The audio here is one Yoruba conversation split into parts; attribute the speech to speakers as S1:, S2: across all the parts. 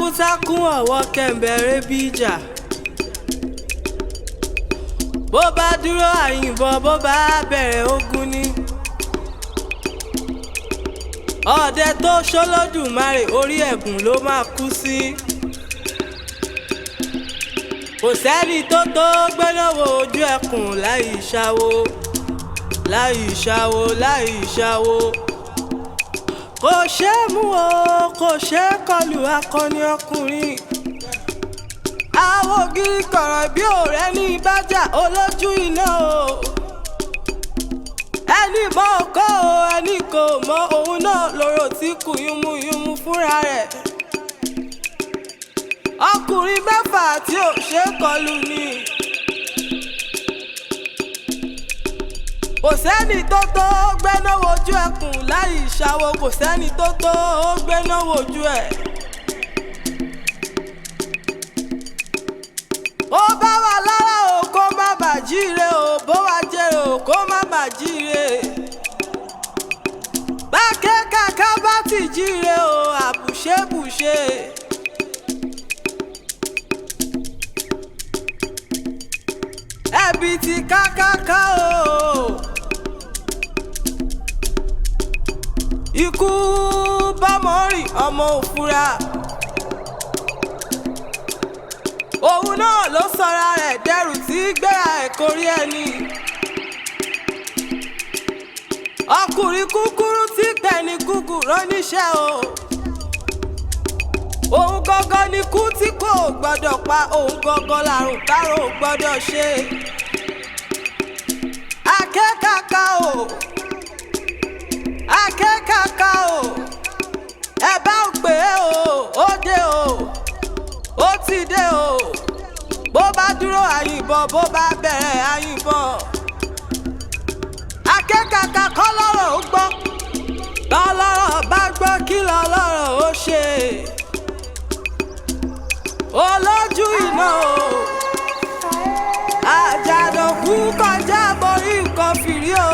S1: Takuntakun ọwọ́ kẹ̀ǹbẹ̀rẹ̀ bí ìjà. Bó bá dúró àyìnbọn, bó bá bẹ̀rẹ̀ ogun ni. Ọdẹ tó ṣ'Olódùmarè, orí ẹ̀gùn ló máa kú sí. Kò sẹ́ni tó tó gbéná wo ojú ẹkùn láì ṣàwo, láì ṣàwo, láì ṣàwo. Kò ṣeé mú o, kò ṣeé kọlù, akọni ọkùnrin. Àwọn ògiri kọ̀rọ̀ bí òrẹ́ ní ìbájà olójú iná o. Ẹni mọ ọkọ o, ẹni kò mọ òun náà lóró tí kù yúnmúyúnmú fúnra rẹ̀. Ọkùnrin mẹ́fà tí ò ṣeé kọlù ni. Kò sẹ́ni tó tó gbéná wojú ẹkùn láì ṣàwo, kò sẹ́ni tó tó gbéná wojú ẹ̀. Ó bá wa lára o, kó má bà jíire o, bó wa jèrè o, kó má bà jíire. Bákẹ́ kàkà bá ti jíire o, àbùṣebùṣe. Ẹbí ti kákáká o. Ikú bámọ́ rìn ọmọ òfura. Òun náà ló sọra rẹ̀ dẹrù tí gbéra ẹ̀ kórí ẹni. Ọkùnrin kúkúrú tí pẹ̀lú gúgù rán níṣẹ́ o. Òun gangan ni kú tí kò gbọ́dọ̀ pa, òun gangan làrùn tárò ò gbọ́dọ̀ ṣe. Akẹ́kàkà o, akẹ́kàkà o, ẹ bá ń pè é o, ó dé o, ó ti dé o. Bó bá dúró àyìnbọn, bó bá bẹ̀rẹ̀ àyìnbọn. Akẹ́kàkà kọ́ lọ́rọ̀ ó gbọ́, bọ́lọ́rọ̀ bá gbọ́ kí lọ́lọ́rọ̀ ó ṣe. Olójú iná o, àjànàkú kọjá borí nǹkan fìrí o.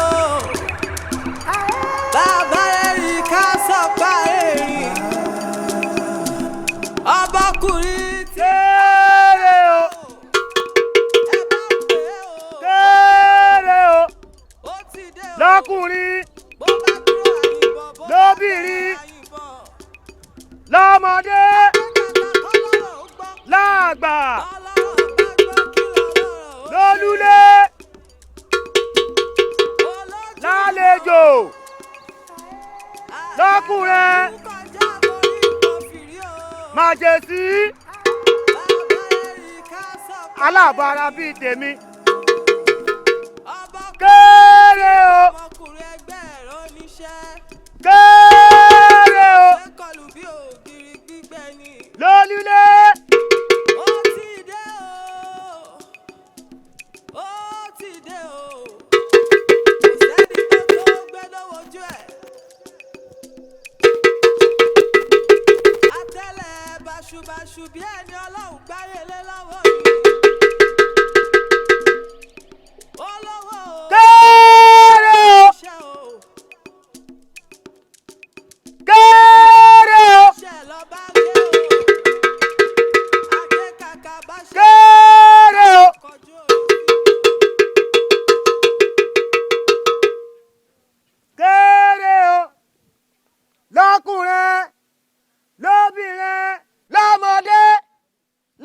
S1: Bàbá rẹ̀ rí ká sọ pa èrì. Ọbọkùnrin tí.
S2: Kéré o,
S1: Ẹ bá ń pè é o,
S2: kéré o,
S1: ó ti dé o.
S2: lọ́kùnrin,
S1: Bó bá dúró àyìnbọn, bó bá
S2: lóbìnrin,
S1: bẹ̀rẹ̀ àyìnbọn.
S2: lọ́mọdé,
S1: Akẹ́kàkà kọ́ lọ́rọ̀ ó gbọ́,
S2: láàgbà,
S1: bọ́lọ́rọ̀ bá gbọ́ kí lọ́lọ́rọ̀ ó ṣe.
S2: lólúlé,
S1: Olójú iná
S2: lálejò,
S1: o.
S2: lọ́kùnrin,
S1: Àjànàkú kọjá borí nǹkan fìrí o.
S2: màjèsí,
S1: Bàbá rẹ̀ rí ká sọ pa
S2: aláàbọ̀ ara
S1: èrì.
S2: bíi tèmi.
S1: Ọbọkùnrin
S2: Kéré
S1: tí
S2: o,
S1: ọmọkùnrin ẹgbẹ́ ẹ̀ rán níṣẹ́.
S2: kéré o,
S1: Ṣé kọlù bí ògiri gbígbẹ ni?
S2: lólúlé,
S1: Ó ti dé o, ó ti dé o. Kò sẹ́ni tó tó gbéná wojú ẹ̀. Atẹ́lẹ̀ báṣubàṣu bí ẹni Ọlọ́run gbáyé lé lọ́wọ́ ni. Olówó o,
S2: kéré o,
S1: iṣẹ́ o,
S2: kéré o,
S1: iṣẹ́ lọ́ba ké o. Akékàkà bá ṣe
S2: kéré o.
S1: kọjú òsì.
S2: Kéré o, lọ́kùnrin, lóbìnrin, lọ́mọdé,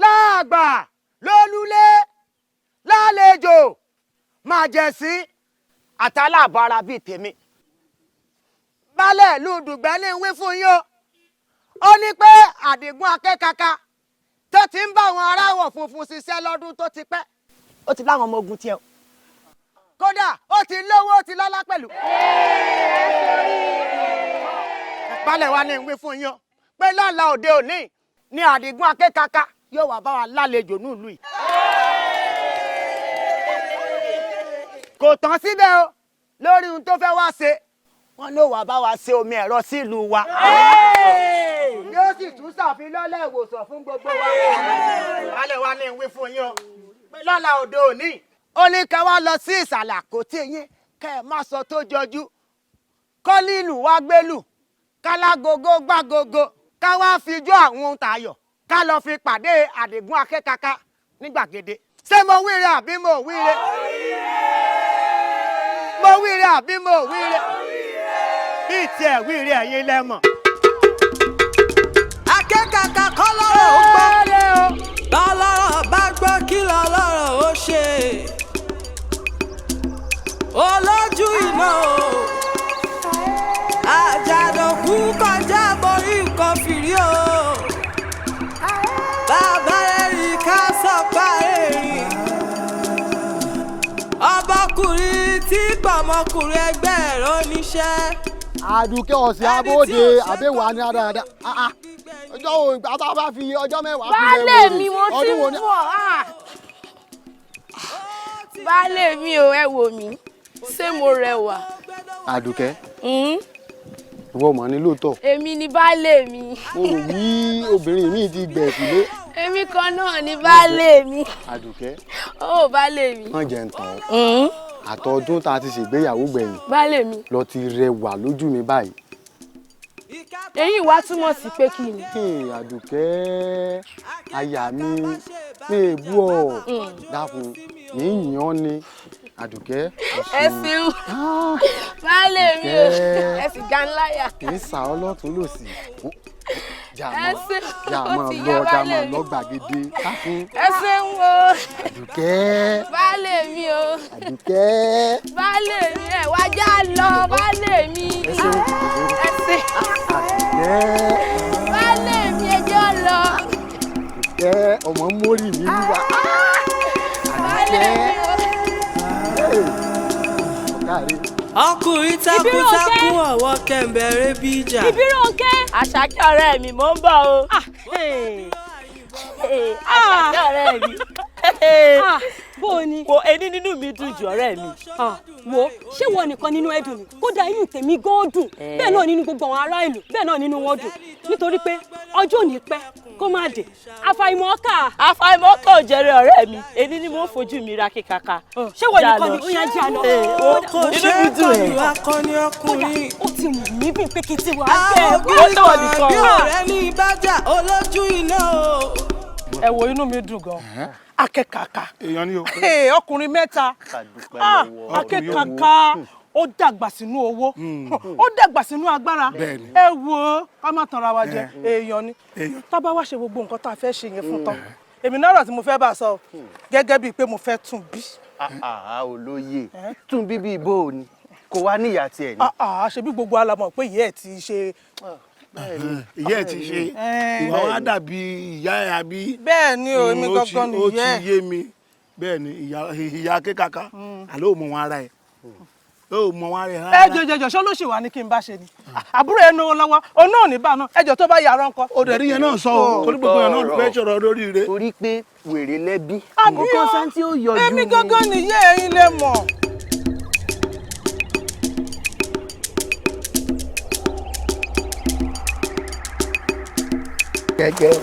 S2: láàgbà, lólúlé, lálejò, màjèsí àtàlábọ̀ ara bíi tèmi. Baálẹ̀ ìlú Dùgbẹ́ ní wí fún yín o. Ó ní pé Àdìgún Akékaka tó ti ń bá àwọn aráwọ̀ funfun ṣiṣẹ́ lọ́dún tó ti pẹ́. Ó ti láwọn ọmọ ogun tiẹ̀ o. Kódà ó ti lówó, ó ti lọ́lá pẹ̀lú. Baálẹ̀ wa ní wí fún yín o pé lọ́la òde òní ni Àdìgún Akékaka yóò wá bá wa lálejò nílùú yìí. Kò tán síbẹ̀ o, lórí ohun tó fẹ́ wá ṣe, wọ́n ló wá bá wa ṣe omi ẹ̀rọ sílùú wa. Yóò sì tún ṣàfilọ́lẹ̀ ìwòsàn fún gbogbo wa. Baálẹ̀ wa ní wí fún yín o pé lọ́la òde òní, ó ní ká wá lọ sí ìsàlẹ̀ àkótí yín kẹ́ ẹ má sọ tó jọjú, kọ́lílù wá gbélù, kálágogo gbágogo, ká wá fijó àwọn ohun tayọ̀. Ká lọ fi pàdé Àdìgún Akékaka ní gbàgede. Ṣé mo wíire àbí mo wíire? Mo wíire àbí mo wíire? Bí tiẹ̀ wíire ẹ̀yin lẹ́mọ̀.
S1: Akékaka kọ́ lọ́rọ̀ ó gbọ́. Bọ́lọ́rọ̀ bá gbọ́ kí lọ́lọ́rọ̀ ó ṣe. Olójú iná o. Àjànàkú kọjá borí nǹkan fìrí o. Bàbá rẹ̀ ká sọ̀pá èrìn. Ọmọkùnrin tí gbọ̀mọkùnrin ẹgbẹ́ ẹ̀rọ níṣẹ́.
S3: Àdùkẹ́ ọ̀sẹ̀ abóde àbẹ̀wò ní àdáadáa. Ọjọ́ wo ìgbà tá a bá fi ọjọ́ mẹ́wàá fi lè
S4: Baálé mi, mo ti ń bọ̀. Baálé mi o, ẹ wò mí, ṣé mo rẹwà?
S3: Àdùkẹ́, ìwọ mọ̀ ní lóòótọ́.
S4: Èmi ni baálé mi.
S3: Mo rò wí obìnrin mi ti gbẹ̀ sílé.
S4: Èmi kan náà ni baálé mi.
S3: Àdùkẹ́.
S4: Ó baálé mi.
S3: Wọ́n jẹ́ ń tàn ọ́. Àtọdún tá a ti ṣègbéyàwó gbẹ̀yìn.
S4: Baálé mi.
S3: Lọ ti rẹwà lójú mi báyìí.
S4: Èyí wá túmọ̀ sí pé kí ni.
S3: Àdùkẹ́, aya mi, mi è bú ọ, dákun, mi yàn ọ́ ni. Àdùkẹ́.
S4: Ẹ ṣeun, baálé mi o, ẹ sì ga ńláyà.
S3: Kì í sà ọ́ lọ́tún lòsì. Jà máa lọ, jà máa lọ gbàgede, dákun.
S4: Ẹ ṣeun o.
S3: Àdùkẹ́.
S4: Baálé mi o.
S3: Àdùkẹ́.
S4: Baálé mi, ẹ wá já lọ, baálé mi.
S3: Ẹ ṣeun.
S4: Ẹ ṣe.
S3: Àdùkẹ́.
S4: Baálé mi, ẹ jọ́ lọ.
S3: Àdùkẹ́, ọmọ mórí mi wá.
S4: Baálé mi o.
S1: Ọkùnrin takuntakun ọwọ́ kẹ̀mbẹ̀rẹ̀ bí ìjà.
S5: Ìbírónkẹ́.
S6: Àṣàkẹ́ ọ̀rẹ́ mi, mò ń bọ̀ o. Àṣàkẹ́ ọ̀rẹ́ mi.
S5: Bó o ní.
S6: Wo ení nínú mi dùn jù ọ̀rẹ́ mi.
S5: Wo ṣé wo nìkan nínú ẹ dùn ni? Kódà inú tèmi gan dùn. Bẹ́ẹ̀ náà nínú gbogbo àwọn ará ìlú, bẹ́ẹ̀ náà nínú wọn dùn. Nítorí pé ọjọ́ ò ní pẹ́ kó má dé. Àfàìmọ̀ ọkà.
S6: Àfàìmọ̀ ọkà ò jẹrẹ ọ̀rẹ́ mi. Ení ni mo ń fojú mi ra kíkaka.
S5: Ṣé wo nìkan ni ó yá jẹ́ àlọ́?
S1: Kò ṣe é kọlu akọni ọkùnrin.
S5: Ó ti mú mi bí pé kí n ti wà á bẹ́ẹ̀.
S1: Àwọn òbí bí ọ̀rẹ́ ní ìbájà olójú iná o.
S7: Ẹ wo inú mi dùn gan. Akékaka.
S8: Èèyàn ni o.
S7: Ọkùnrin mẹ́ta. Akékaka ó dàgbà sínú owó, ó dàgbà sínú agbára. Ẹ wo ká má tanra wa jẹ, èèyàn ni. Tá bá wá ṣe gbogbo nǹkan tá a fẹ́ ṣe yẹn fún tán, èmi náà rọ̀ tí mo fẹ́ bá a sọ gẹ́gẹ́ bíi pé mo fẹ́ tún bí.
S9: Olóyè tún bí bíi bó o ni kò wá níyà tiẹ̀ ni.
S7: Ṣe bí gbogbo alamọ̀ pé ìyá ẹ̀ ti ṣe.
S8: Ìyá ẹ̀ ti ṣe ìwà wa dàbí ìyá ẹ̀ àbí.
S7: Bẹ́ẹ̀ ni o, èmi gangan ni ìyá ẹ̀.
S8: Ó ti yé mi, bẹ́ẹ̀ ni ìyá Akékaka àlọ́ ò mọ wọn ara ẹ̀, ó mọ wọn ara ẹ̀ rárá.
S7: Ẹ jọjọjọ, ṣé olóṣèlú wa ni kí n bá ṣe ni? Àbúrò ẹ náwó lọ́wọ́, òun náà ní bá náà, ẹjọ́ tó bá yàrá ńkọ́.
S8: Ó dẹ̀ rí yẹn náà sọ o, torí gbogbo yẹn náà ló fẹ́ sọ̀rọ̀ lórí rẹ̀.
S9: Torí pé wèrè lẹ́bí.
S7: Àbí o, èmi gangan ni ìyá ẹ̀yin lè mọ̀.
S2: Gẹ́gẹ́.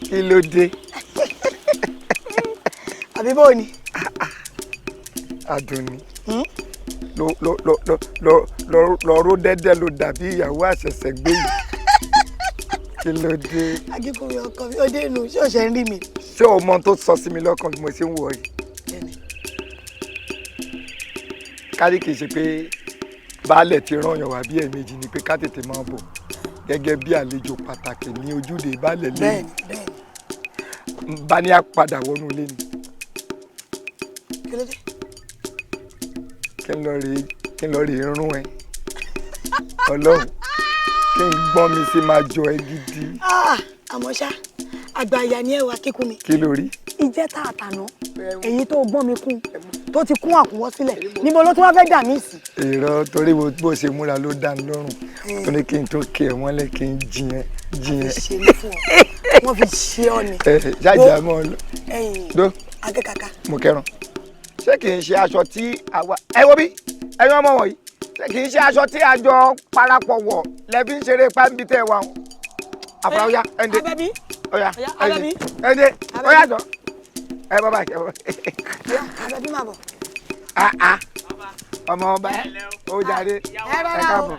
S2: Kí ló dé?
S10: Àbí bó ni?
S2: Àdùnní. Lọ ró dẹ́dẹ́ ló dàbí ìyàwó àṣẹ̀ṣẹ̀ gbé yìí. Kí ló dé?
S10: Akínkùnmi ọkọ mi, ó dé inú, ṣé o ṣe ń rí mi?
S2: Ṣé o mọ ohun tó sọ sí mi lọ́kàn bí mo ṣe ń wọ̀ yìí? Kárí kìí ṣe pé baálẹ̀ ti rán yàn wá bí ẹ̀ẹ̀mejì ni pé ká tètè máa bọ̀ gẹ́gẹ́ bí àlejò pàtàkì ní ojúde baálẹ̀ lẹ́yìn.
S10: Bẹ́ẹ̀ni.
S2: Bá ní àpadà wọnú ilé ni.
S10: Kí ló dé?
S2: Kí n lọ rèé rún ẹ. Ọlọ́run kí n gbọ́n mi sí máa jọ ẹ gidi.
S10: Àmọ́ ṣá, àgbà ìyá ni ẹ wà Kíkúnmi.
S2: Kí ló rí?
S10: Ìjẹta àtàná èyí tó gbọ́n mi kún tó ti kún àkúnwọ́ sílẹ̀ níbo ló tún wá fẹ́ dà mí sí.
S2: Èrò torí bó ṣe múra ló dá mi lọ́rùn tó ní kí n tó kí ẹ mọ́lẹ̀ kí n jiyẹn jiyẹn.
S10: Ṣe ní fún ọ, wọ́n fi ṣe ọ ni.
S2: Ẹ ṣáàjà mọ́ ọ lọ.
S10: Ẹ̀yin Akékaka.
S2: Mo kẹran. Ṣé kì í ṣe aṣọ tí àwa ẹ wo bí ẹ̀yin ọmọ wọ̀nyí, ṣé kì í ṣe aṣọ tí àjọ parapọ̀ wọ̀ lẹ́bí ń ṣeré pàǹbí tẹ̀ wá o. Àfúrà ọ̀yá ẹ̀ǹdẹ̀ ọ̀yá ẹ̀ǹdẹ̀ ẹ̀ǹdẹ̀ ọ̀yá jọ ẹ bọ́ báyìí ẹ bọ́.
S10: Àbẹ̀bí máa bọ̀.
S11: Ọmọ ọba, ó jàre, ẹ káàbọ̀.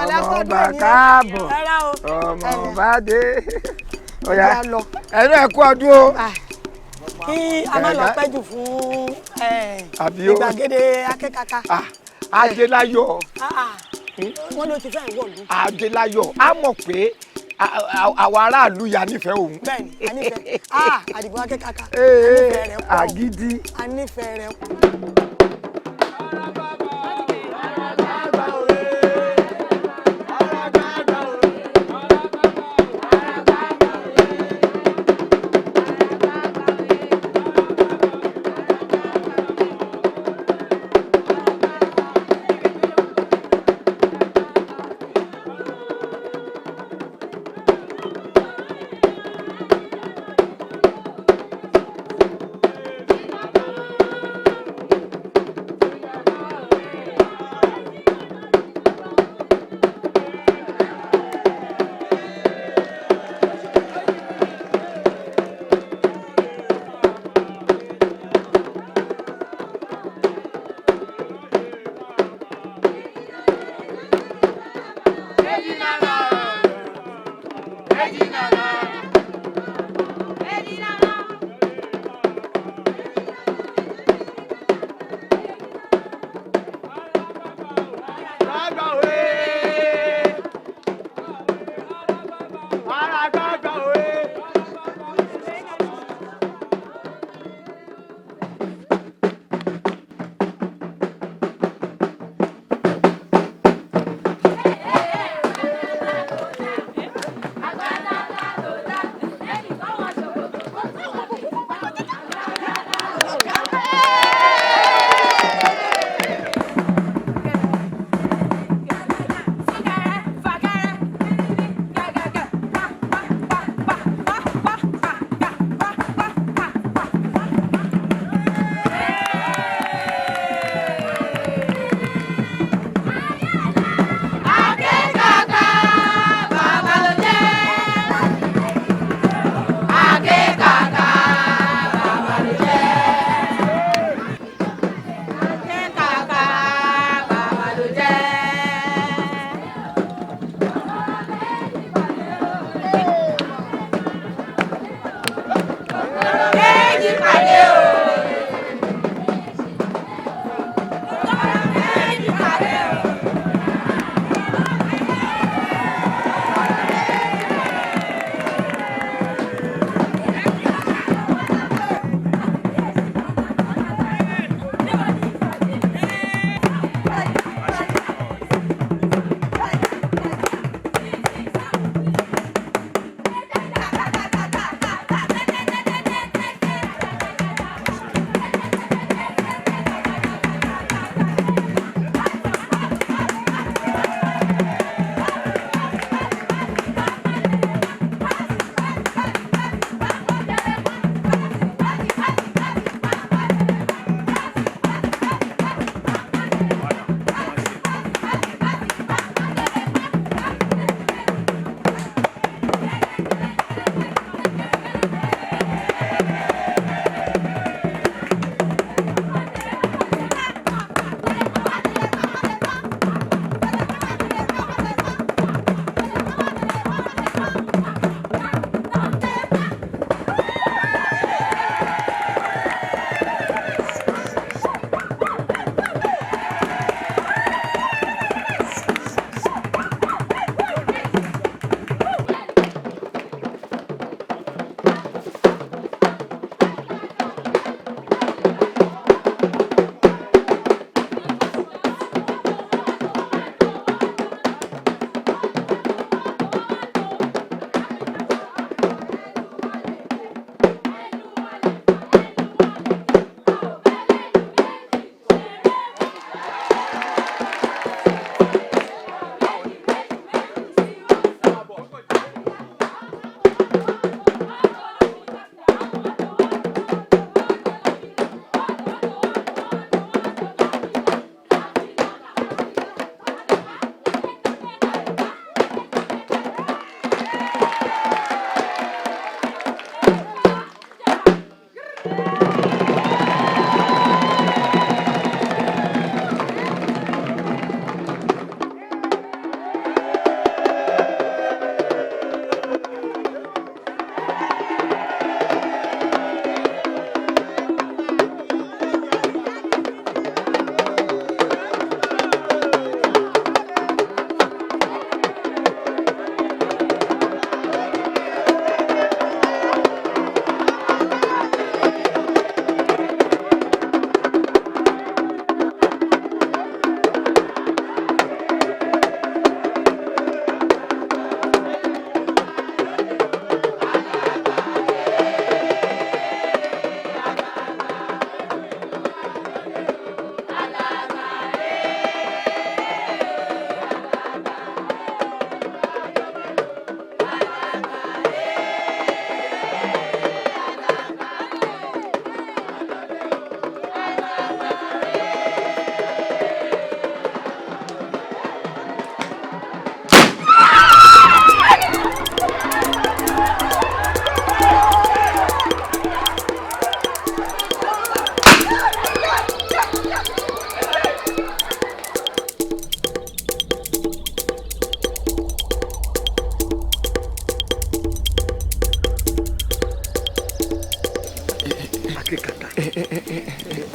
S11: Ọmọ ọba káàbọ̀, ọmọ ọba dé. Ọ̀yá, ẹ̀rọ ẹ̀kú ọdún o.
S10: Kí a má lọ pẹ́ jù fún ìgbàgede Akékaka.
S11: Adéláyọ̀.
S10: Wọ́n ló ti fẹ́ wọ̀lú.
S11: Adéláyọ̀, a mọ̀ pé àwọn aráàlú ya nífẹ̀ẹ́ òun.
S10: Bẹ́ẹ̀ni, a nífẹ̀ẹ́. Àdìgún Akékaka, a nífẹ̀ẹ́ rẹ̀ pọ̀.
S11: Àgídí.
S10: A nífẹ̀ẹ́ rẹ̀ pọ̀.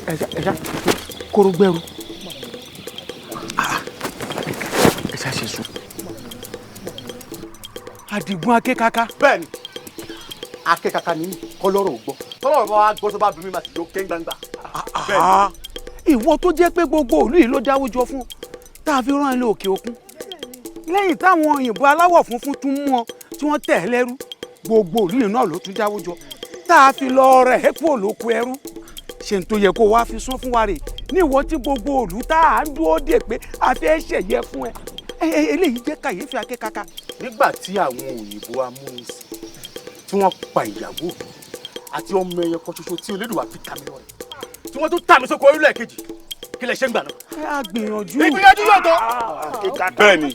S8: Ẹ kóró gbẹrú. Ẹ ṣá ṣe sùn. Àdìgún akékaka.
S12: Bẹ́ẹ̀ni, akékaka ni kọlọ́rọ̀ ò gbọ́. Tọ́lọ́rọ̀ bá wa gbọ́ tó bá bí mi máa ti jó ké gbangba.
S8: Ìwọ tó jẹ́ pé gbogbo ìlú yìí ló dáwọ́ jọ fún tá a fi rán ẹ lọ òkè òkun. Lẹ́yìn táwọn òyìnbó aláwọ̀ funfun tún mú ọ tí wọ́n tẹ̀ ẹ́ lẹ́rú, gbogbo ìlú yìí náà ló tún dáwọ́ jọ tá a fi lọ rẹ̀ ẹ́ kúrò lóko ẹrú. Ṣe n tó yẹ kó wá fi sún fún wa rè ní ìwọ tí gbogbo ìlú tá a ń dúró dè pé a fẹ́ ṣẹ̀yẹ fún ẹ. Eléyìí jẹ́ kàyéfì akékaka.
S12: Nígbà tí àwọn òyìnbó amúnisìn tí wọ́n pa ìyàwó mi àti ọmọ ẹyọ kan ṣoṣo tí Olódùwà fi ta mi lọ́rẹ tí wọ́n tún tà mí sóko orílẹ̀ kejì, kí lẹ ṣe ń gbà náà.
S8: Ẹ á gbìyànjú.
S12: Ìgbìyànjú yóò tó. Bẹ́ẹ̀ni,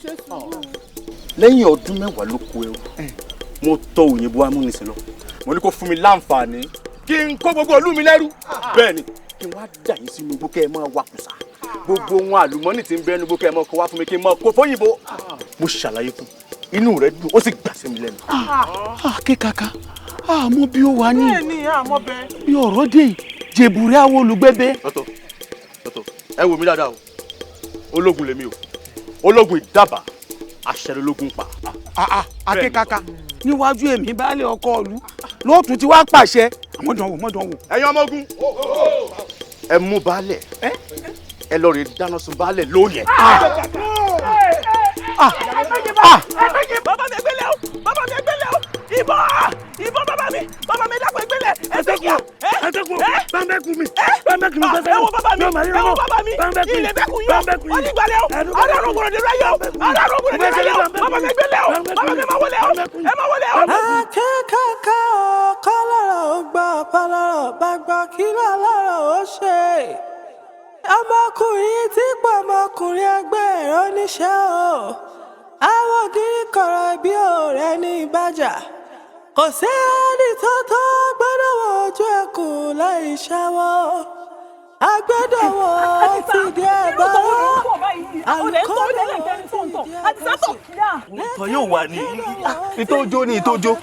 S12: lẹ́yìn ọdún 10 ló kó ẹrú, mo tọ̀ òyìnbó amúnisìn lọ, mo ní kó fún mi láǹfààní kí n kó gbogbo ìlú mi lẹ́rú. Bẹ́ẹ̀ni, kí n wá dà yín sínú igbó kẹ́ ẹ máa wakùsà, gbogbo ohun àlùmọ́nì tí ń bẹ nínú igbó kẹ́ ẹ máa kó wá fún mi kí n máa kó fóyìnbó. Mo ṣàlàyé fún inú rẹ̀ dùn ó sì gbà sí mi lẹ́nu.
S8: Akékaka, àmọ́ bí ó wà ní bí ọ̀rọ̀ dé jèbùrẹ́ àwọn olùgbẹ́bẹ́.
S12: Lọ́tọ̀ lọ́tọ̀, ẹ wò mí dáadáa o, ológun lèmi o, ológun ìdábà àṣẹ lológun pa.
S8: Akékaka, níwájú èmi baálé ọkọ ìlú lóòtú tí wàá pàṣẹ mọ́dàn wò mọ́dàn wò.
S12: Ẹ̀yin ọmọ ogun, ẹ mú baálẹ̀, ẹ lọ rè dáná sun baálẹ̀ lóòyẹ̀.
S7: Bàbá mi ẹgbẹ́lẹ̀ o, bàbá mi ẹgbẹ́lẹ̀ o, ìbọn ìbọn bàbá mi, bàbá mi dàpọ̀ ẹgbẹ́lẹ̀, ẹsẹ̀kùn
S8: ẹsẹ̀kùn, bàbẹ́kùn mi, bàbẹ́kùn mi,
S7: ẹ wo bàbá mi, ẹ wo bàbá mi, ilé bẹ́kùn yọ, onígbàlẹ̀ o, ọ̀dàrún gbòdò dèrò ayé o, ọ̀dàrún gbòdò dèrò ayé o, bàbá mi ẹgbẹ́lẹ̀ o, bàbá mi má wọlé o, ẹ má wọlé o.
S1: Akékaka o, kọ́lọ́rọ̀ ó gbọ́, kọ́lọ́rọ̀ bá gbọ́, kí lọ́lọ́rọ̀ ó ṣe. Ọmọkùnrin tí pọ̀ ọmọkùnrin ẹgbẹ́ rẹ̀ oníṣẹ́ o. Àwọn ògiri kọ̀rọ̀ ibi ọ̀rẹ́ ní ìbàjá. Kò sí ẹni tó tó gbọ́dọ̀ wọ ojú ẹkùn láì ṣáwọ́. Agbẹ́dọ̀ wọ ti di ẹ̀bá. Àlùkò
S12: Ìtọ̀ yóò wà ní ìtọ́jó ní ìtọ́jó.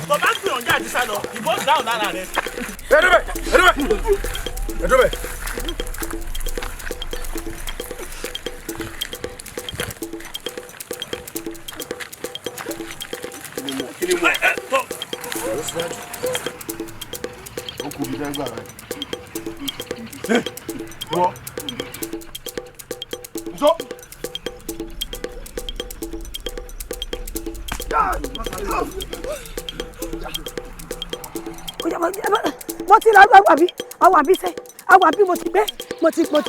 S7: Bàbá gbìyànjú àti sálọ, ìbọn dáhùn lára rẹ.
S11: Ẹdúbẹ̀, ẹdúbẹ̀, ẹdúbẹ̀. Ó kú bí dẹ́gbà rẹ̀. Wọ́. Nsọ́.
S10: Mo ti ra àwọn àbí sẹ́, àwọn àbí mo ti gbé, mo ti gbá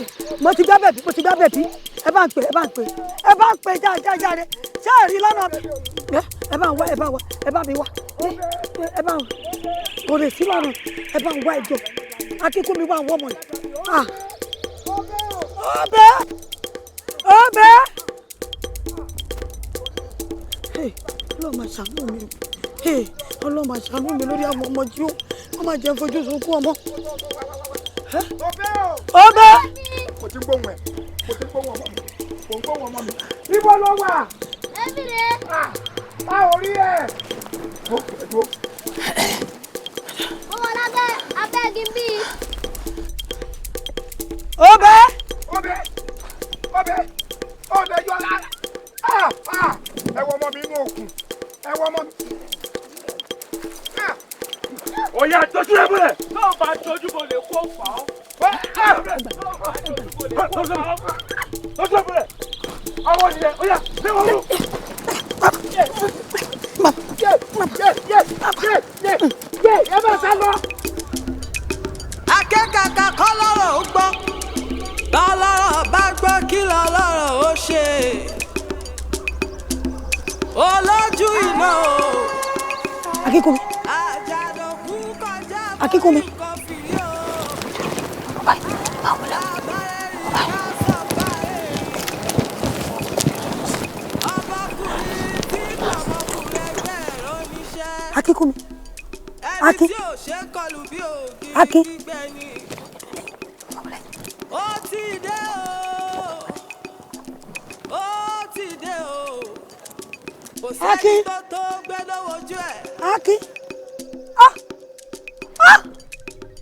S10: bẹ̀bí, mo ti gbá bẹ̀bí. Ẹ bá ń pè, ẹ bá ń pè, ẹ bá ń pè jáde. Ṣé ẹ rí lọ́nà mi? Ẹ bá ń wá, ẹ bá ń wá, ẹ bá mi wá. Ẹ bá ń kò lè sí lọ́nà, ẹ bá ń wá ẹjọ́. Akínkúnmi wà wọ́n mọ̀ yìí. Ọbẹ̀! Ọbẹ̀! Ọlọ́run máa ṣàánú mi. Ọlọ́run máa ṣàánú mi lórí àwọn ọmọ tí ó wọ́n máa jẹun fojú sunkún ọmọ. Ọbẹ̀!
S11: Mo ti gbóhùn ẹ̀, mo ti gbóhùn ọmọ mi, mo ń gbóhùn ọmọ mi. Ibo ló wà?
S4: Ẹbí rẹ̀.
S11: A ò rí ẹ̀.
S4: Mo wà lábẹ́ abẹ́gi bí.
S10: Ọbẹ̀!
S11: Ọbẹ̀! Ọbẹ̀! Ọbẹ̀ yọ lára! Ẹ wọ ọmọ mi inú òkun! Ẹ wọ ọmọ mi.
S12: Ó yá tójú rẹ bọ̀lẹ̀.
S7: Tó o bá tójú bọ̀ lè kó fà ó.
S12: Tójú rẹ bọ̀lẹ̀. Ọwọ́ nìyẹn, ó yá, lé wọn lù.
S11: Ẹ bá sá lọ.
S1: Akékaka kọ́ lọ́rọ̀ ó gbọ́, bọ́lọ́rọ̀ bá gbọ́ kí lọ́lọ́rọ̀ ó ṣe. Olójú iná o.
S10: Akínkúnmi, Akínkúnmi. Akínkúnmi. Akin. Akin.
S1: Ó ti dé o, ó ti dé o, kò sẹ́ni tó tó gbẹ́dọ̀ wojú ẹ̀.
S10: Akin.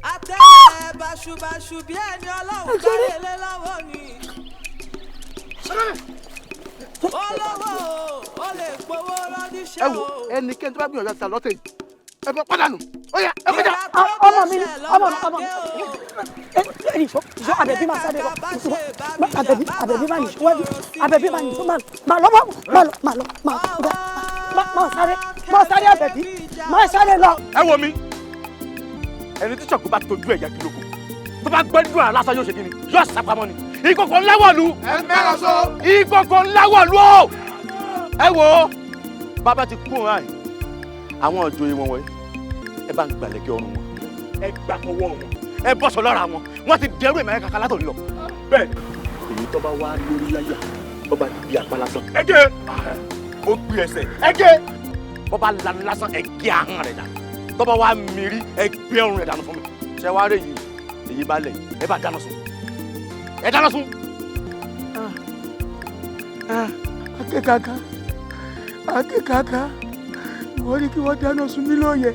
S1: Àtẹ̀lẹ̀ báṣubàṣu bí ẹni ọlọ́run kárẹ̀ lé lọ́wọ́ ni. Olówó o, ó lè gbowó lọ́díṣẹ́
S13: Ẹ wo
S1: o.
S13: ẹnikẹ́ni tó bá gbìyànjú àti àlọ́tẹ̀ yìí, ẹ bọ́ pàdánù. Ó yá, ẹ kọjá.
S10: Ọmọ mi ni, ọmọ mi, ọmọ mi. Ẹ nìṣó, nìṣó, Àbẹ̀bí máa sáré lọ. Àbẹ̀bí, Àbẹ̀bí máa nìṣó wájú. Àbẹ̀bí máa nìṣó, máa lọ, máa lọ, máa lọ, máa lọ, máa sáré, máa sáré Àbẹ̀bí, máa sáré lọ.
S12: Ẹ wo mi, ẹni tí Ṣàngó bá tojú ẹ̀ yagi lóko tó bá gbẹ́dùn àrà lásán yóò ṣe kíni, yóò sàpamọ́ ni. Ìkòkò ńlá wọ̀lú.
S13: Ẹ mẹ́ràn so.
S12: Ìkòkò ńlá wọ̀lú o. Ẹ wo, bàbá ti kú òun àyè àwọn ìjòyè wọn wọ̀nyí, ẹ bá ń gbàlẹ̀kẹ́ ọrùn wọn, ẹ gbà fọwọ́ wọn, ẹ bọ́sọ̀ lọ́ra wọn, wọ́n ti dẹrú ìmọ̀ ẹ̀ka látòní lọ. Bẹ́ẹ̀ èyí tó bá wá lórí láyà bó bá di apá lásán, ẹ gé ó gbé ẹsẹ̀, ẹ gé bó bá lanu lásán, ẹ gé ahọ́n rẹ̀ dànù, tó bá wá mírí, ẹ gbé ọrùn rẹ̀ dànù fún mi. Ṣé wàá rè yìí, èyí bá lẹ̀, ẹ bá dáná sun, ẹ dáná sun.
S11: Akíkaka, Akíkaka, ìwọ ní kí wọ́n dáná sun mí lóye.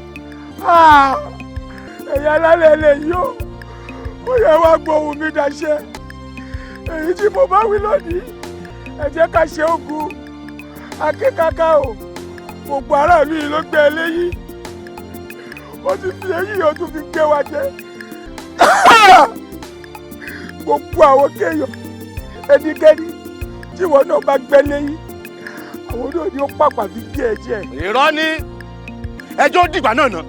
S11: Ẹ̀yà alálẹ̀ lè yó, ó yẹ wá gbóhùn mi dàṣẹ. Èyí tí mo bá wí lónìí, ẹ jẹ́ ká ṣe ogun. Akíkaka o, gbogbo aráàlú yìí ló gbé eléyìí. Ó ti fi eyín yóò tún fi gbé wa jẹ. Gbogbo àwọn kéèyàn, ẹnikẹ́ni tí ìwọ náà bá gbẹ́ léyìn, àwọn náà ni ó pàpà fi gé ẹ jẹ.
S12: Irọ́ ni, ẹjọ́ dìgbà náà ná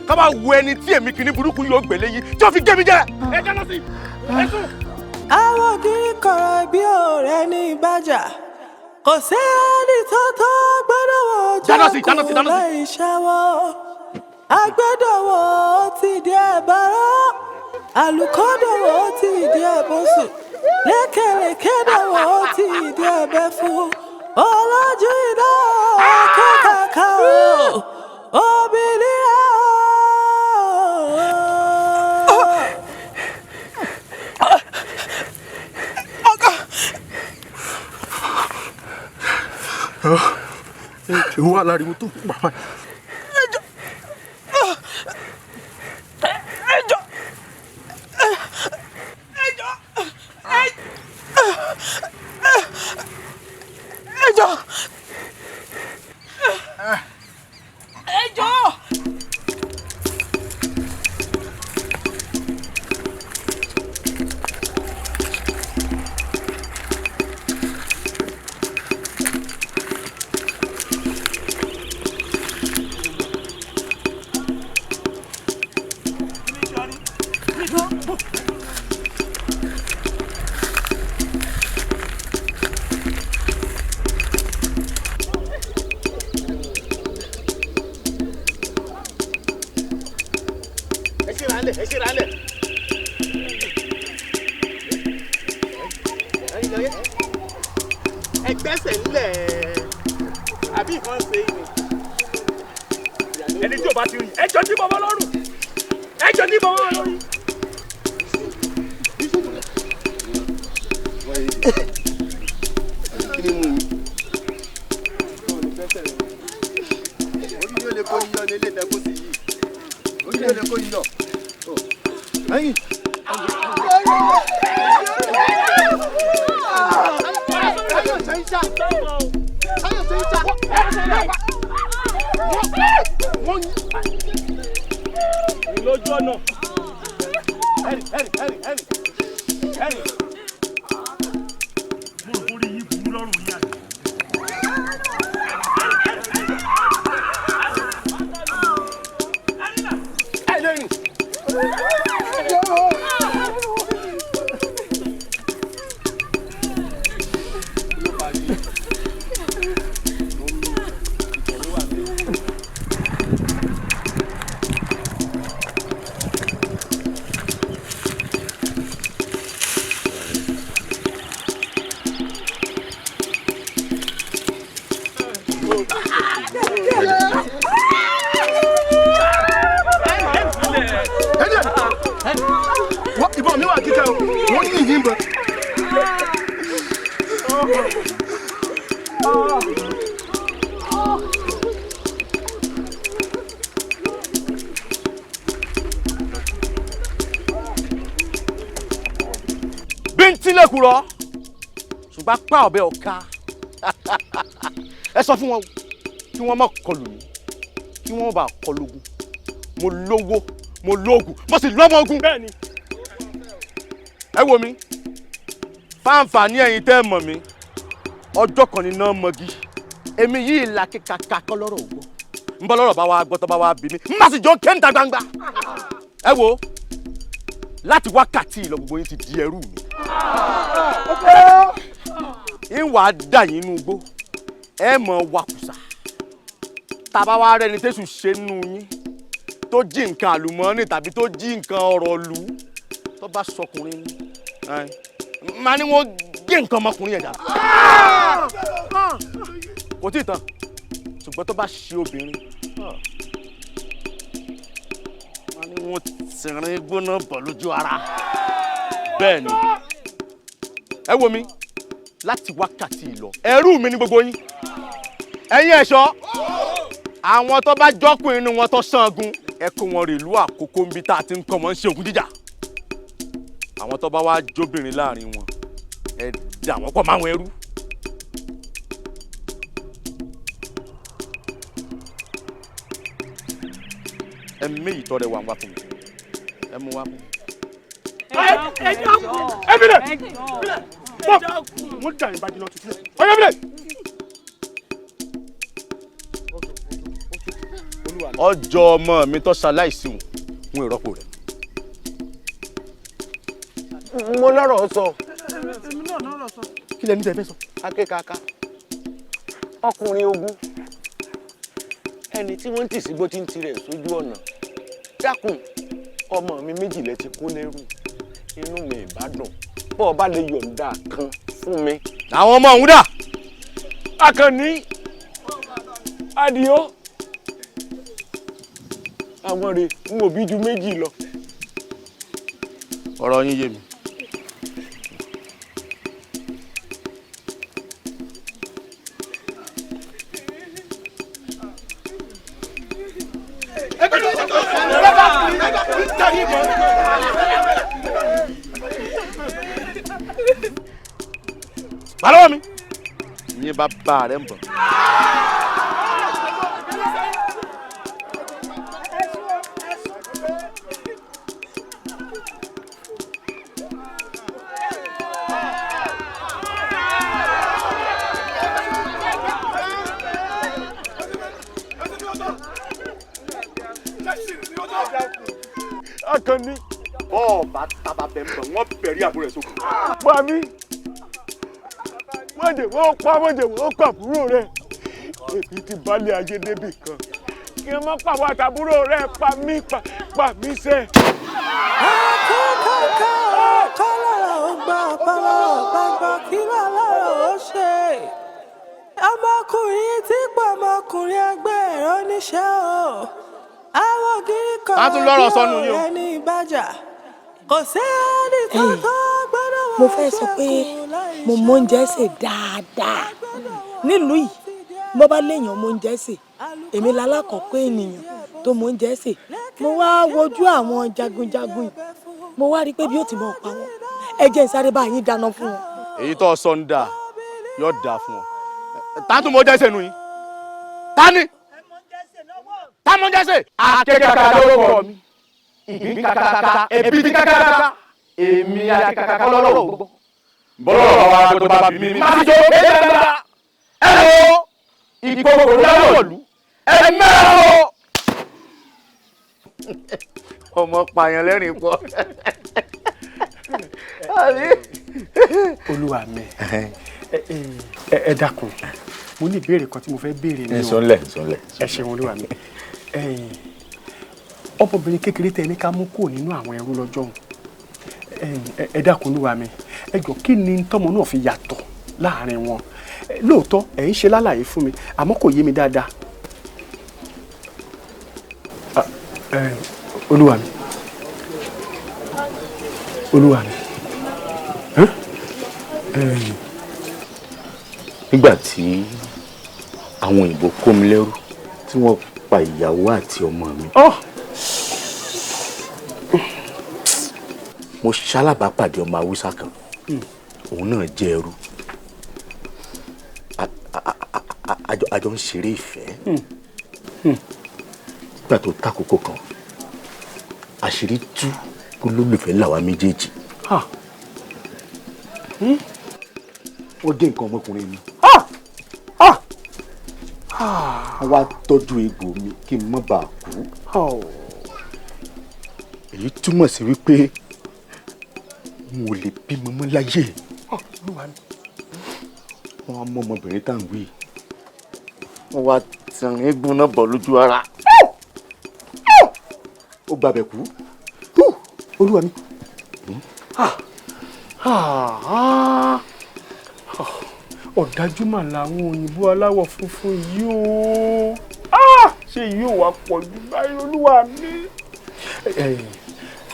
S12: ká bá wo ẹni tí èmi kìíní burúkú yóò gbélé yìí tí ó fi gé mi jẹ. Ẹ dáná sí ẹ sùn.
S1: Àwọn ògiri kọ̀rọ̀ bí ọ̀rẹ́ ní ìbàjá, kò sẹ́ni tó tó gbọ́dọ̀ wọ ojú
S12: Dáná sí, dáná sí, dáná sí.
S1: láì ṣàwọ̀. Agbẹ́dọ̀wọ̀ ó ti di ẹ̀bọ̀rọ̀, àlùkọ́dọ̀wọ̀ ó ti di ẹ̀bọ̀sùn, lékèlékèdọ̀wọ̀ ó ti di ẹ̀bẹ̀ fún. Olójú iná kékàkà o, obìnrin ẹ̀ o.
S12: Ìwọ aláriwo tó bàbá.
S1: Ẹjọ́, ẹjọ́, ẹjọ́, ẹjọ́.
S13: Ẹ ṣíra lẹ̀, ẹ ṣíra lẹ̀. Ẹ gbẹ́sẹ̀ ńlẹ̀, àbí nǹkan ṣe é ni.
S12: Ẹni tí o bá ti rìn, ẹ jọ ní bọ́bọ́ lọ́rùn, ẹ jọ ní bọ́bọ́ lọ́rùn.
S9: Kí ni mú mi? Orí yóò lè kó yíyọ ní ilé ìtẹ́kùn sí yìí. Orí yóò lè kó yíyọ. Ẹyin.
S12: Lójú ọ̀nà. Ẹ̀rì, ẹ̀rì, ẹ̀rì, ẹ̀rì, ẹ̀rì. Mo rò kórìí yín burú lọ́rùn yín àná.
S13: Ẹ lè rìn. Ìbọn mi wà kíkẹ́ o, wọ́n ní ìyìn bọ̀.
S12: Bí n tilẹ̀ kúrọ̀, ṣùgbọ́n apá ọ̀bẹ ọ̀ka. Ẹ sọ fún wọn kí wọ́n má kọlù mí, kí wọ́n bá kọlù ogun. Mo lówó, mo lóògùn, mo sì lọ́mọ ogun. Bẹ́ẹ̀ni. Ẹ wo mi, fáǹfààní ẹ̀yin tẹ́ ẹ mọ̀ mi, ọjọ́ kan ní iná mọ́gí. Èmi yìí la kíkaka kọ́ lọ́rọ̀ ògbọ́. Ń bọ́ lọ́rọ̀ bá wa gbọ́ tó bá wa bí mi, ń bá sì jọ kéńtà gbangba. Ẹ wo, láti wákàtí ìlọ gbogbo yín ti di ẹrú mi. Ń wàá dà yín inú igbó, ẹ mọ̀ wakùsà. Tàbá wa rẹni tẹ́sù ṣe nínú yín tó jí nǹkan àlùmọ́ọ́nì tàbí tó jí nǹkan ọ̀rọ̀ lù ú tó bá sọkùnrin ni máa ní wọ́n gé nǹkan ọmọkùnrin yẹn dà. Kò tí ì tán, ṣùgbọ́n tó bá ṣe obìnrin máa ní wọ́n tìrín gbóná bọ̀ lójú ara. Bẹ́ẹ̀ ni, ẹ wo mi, láti wákàtí ìlọ ẹrú mi ní gbogbo yín. Ẹ̀yin ẹ̀ṣọ́, àwọn tó bá jọ́kùn inú wọn tó ṣángun, ẹ kó wọn rèlú Àkókó níbi tá a ti ń kọ́ wọn ń ṣe ògùn jíjà. Àwọn tó bá wá jóbìnrin láàrin wọn, ẹ dà wọ́n pọ̀ máwọn ẹrú. Ẹ méyì tọrẹ wà ń wá fún mi, ẹ mú wá fún mi.
S11: Ẹ bí lẹ̀ bọ́ mo dà yín bájú lọ tuntun lẹ̀ ọ̀yẹ́ bí lẹ̀.
S12: Ọjọ́ ọmọ mi tó ṣaláìsí òun ń ìrọ́pò rẹ̀.
S3: Mo lọ́rọ̀ sọ.
S7: Èmi náà lọ́rọ̀ sọ.
S12: Kí lẹni tẹ́ fẹ́ sọ?
S3: Akékaka, ọkùnrin ogun, ẹni tí wọ́n ń tì sígbó tí ń tirẹ̀ sójú ọ̀nà. Dákun, ọmọ mi méjì lẹ ti kó lẹ́rù, inú mi ìbádùn bọ́ ọ bá lè yọ̀ǹda kan fún mi.
S12: Àwọn ọmọ òun dà?
S11: Àkànní, Àdìó, àwọn rè ń òbí ju méjì lọ.
S12: Ọ̀rọ̀ yín yé mi. Balọ́wọ́ mi, ìyẹn bá bá rẹ̀ ń bọ̀.
S11: Àkànní.
S12: Bọ́ọ̀ bá tábà bẹ̀ ń bọ̀, wọ́n bẹ̀rí àbúrò ẹ̀ sókun.
S11: Pa mí, wọ́n jẹ̀ wọ́n pa, wọ́n jẹ̀ wọ́n pa àbúrò rẹ̀. Èmi ti balẹ̀ ayé débì kan. Kí n má pàwọ́ àtàbúrò rẹ̀ pa mí pa mí sẹ́.
S1: Akẹ́kọ̀ọ́ kọ́lọ́rọ̀ ó gbọ́ kọ́lọ́rọ̀ gbàgbọ́ kí lọ́lọ́rọ̀ ó ṣe. Ọmọkùnrin tí pọ̀ ọmọkùnrin ẹgbẹ́ ẹ̀rọ níṣẹ́ o. Àwọn ògiri kan bí ọ̀rẹ́ ní ìbàjá. Kò sẹ́ni tó tó gbọ́dọ̀ wọ́n.
S10: Mo fẹ́ sọ pé mo mọ oúnjẹ sè dáadáa nílùú yìí. Bó bá léèyàn mọ oúnjẹ sè, èmi lálákọ̀ọ́kọ́ ènìyàn tó mọ oúnjẹ sè. Mo wá wojú àwọn jagunjagun yìí, mo wá rí i pé bí ó ti mọ̀ pa wọ́n, ẹ jẹ́ n sáré bá yín dáná fún wọn.
S12: Èyí tó sọ ń dà yóò dà fún ọ. Ta tún mọ oúnjẹ sè nù yín? Ta ni? Ta mọ oúnjẹ sè? Akékaka ló kọ mi, ìgbín kakaka, ẹbí ti kakaka, èmi akékaka lọ́lọ́rọ̀ gbọ́. Bọ́lá wa gbọ́dọ̀ bá bí mi, má fi jọ bẹ́ẹ̀ dáadáa. Ẹ wo ìkókò láwọ̀lú, ẹ mẹ́rọ. Ọmọ pààyàn lẹ́rìn pọ̀.
S14: Olúwa mi, ẹ dákun, mo ní ìbéèrè kan tí mo fẹ́ béèrè ní o.
S12: Nsọ́nlẹ̀ nsọ́nlẹ̀.
S14: Ẹ ṣeun olúwa mi. Ọmọbìnrin kékeré tẹ ní ká mú kúrò nínú àwọn ẹrú lọ́jọ́ òun, ẹ dákun olúwa mi, ẹ jọ̀ọ́ kí ni tọ́mọ náà fi yàtọ̀ láàrin wọn? Lóòótọ́ ẹ̀ ń ṣe lálàyé fún mi, àmọ́ kò yé mi dáadáa. Olúwa mi, Olúwa mi.
S12: Nígbà tí àwọn òyìnbó kó mi lẹ́rú tí wọ́n pa ìyàwó àti ọmọ mi. Mo ṣalábàápàdé ọmọ Haúsá kan, òun náà jẹ́ ẹrú. A jọ ń ṣeré ìfẹ́. Nígbà tó tákòókò kan, àṣírí tú olólùfẹ́ làwa méjèèjì. Wọ́n gé nǹkan ọmọkùnrin mi. Wọ́n wá tọ́jú egbò mi kí n má bàa kú. Èyí túmọ̀ sí wípé n ò lè bímọ mọ́ láyé. Wọ́n á mú ọmọbìnrin tá à ń wí. Wọ́n wá tìrín eégún náà bọ̀ lójú ara. Ó gbàbẹ̀ kú. Olúwa mi.
S14: Ọ̀dájú mà làwọn òyìnbó aláwọ̀ funfun yìí o. Ṣé yóò wá pọ̀ jù báyìí, olúwa mi?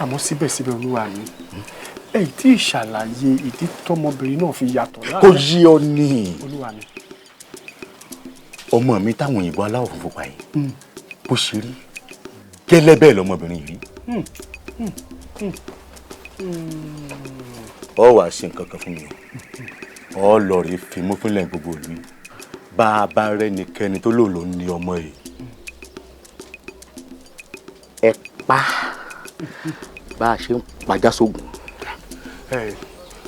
S14: Àmọ́ síbẹ̀síbẹ̀, olúwa mi, ẹ tí ì ṣàlàyé ìdí tọmọbìnrin náà fi yàtọ̀ láàrin.
S12: Kò yí ọ ní.
S14: Olúwa mi.
S12: Ọmọ mi táwọn òyìnbó aláwọ̀ funfun pa yìí, bó ṣe rí gẹ́lẹ́ bẹ́ẹ̀ lọmọbìnrin yìí. Ọ wàá ṣe nǹkan kan fún mi o. Ọ lọ rèé fimú fúnlẹ̀ gbogbo ìlú yìí. Bá a bá rẹ́nikẹ́ni tó lò ló ní ọmọ yìí, ẹ pa bá a ṣe ń pajá sógun.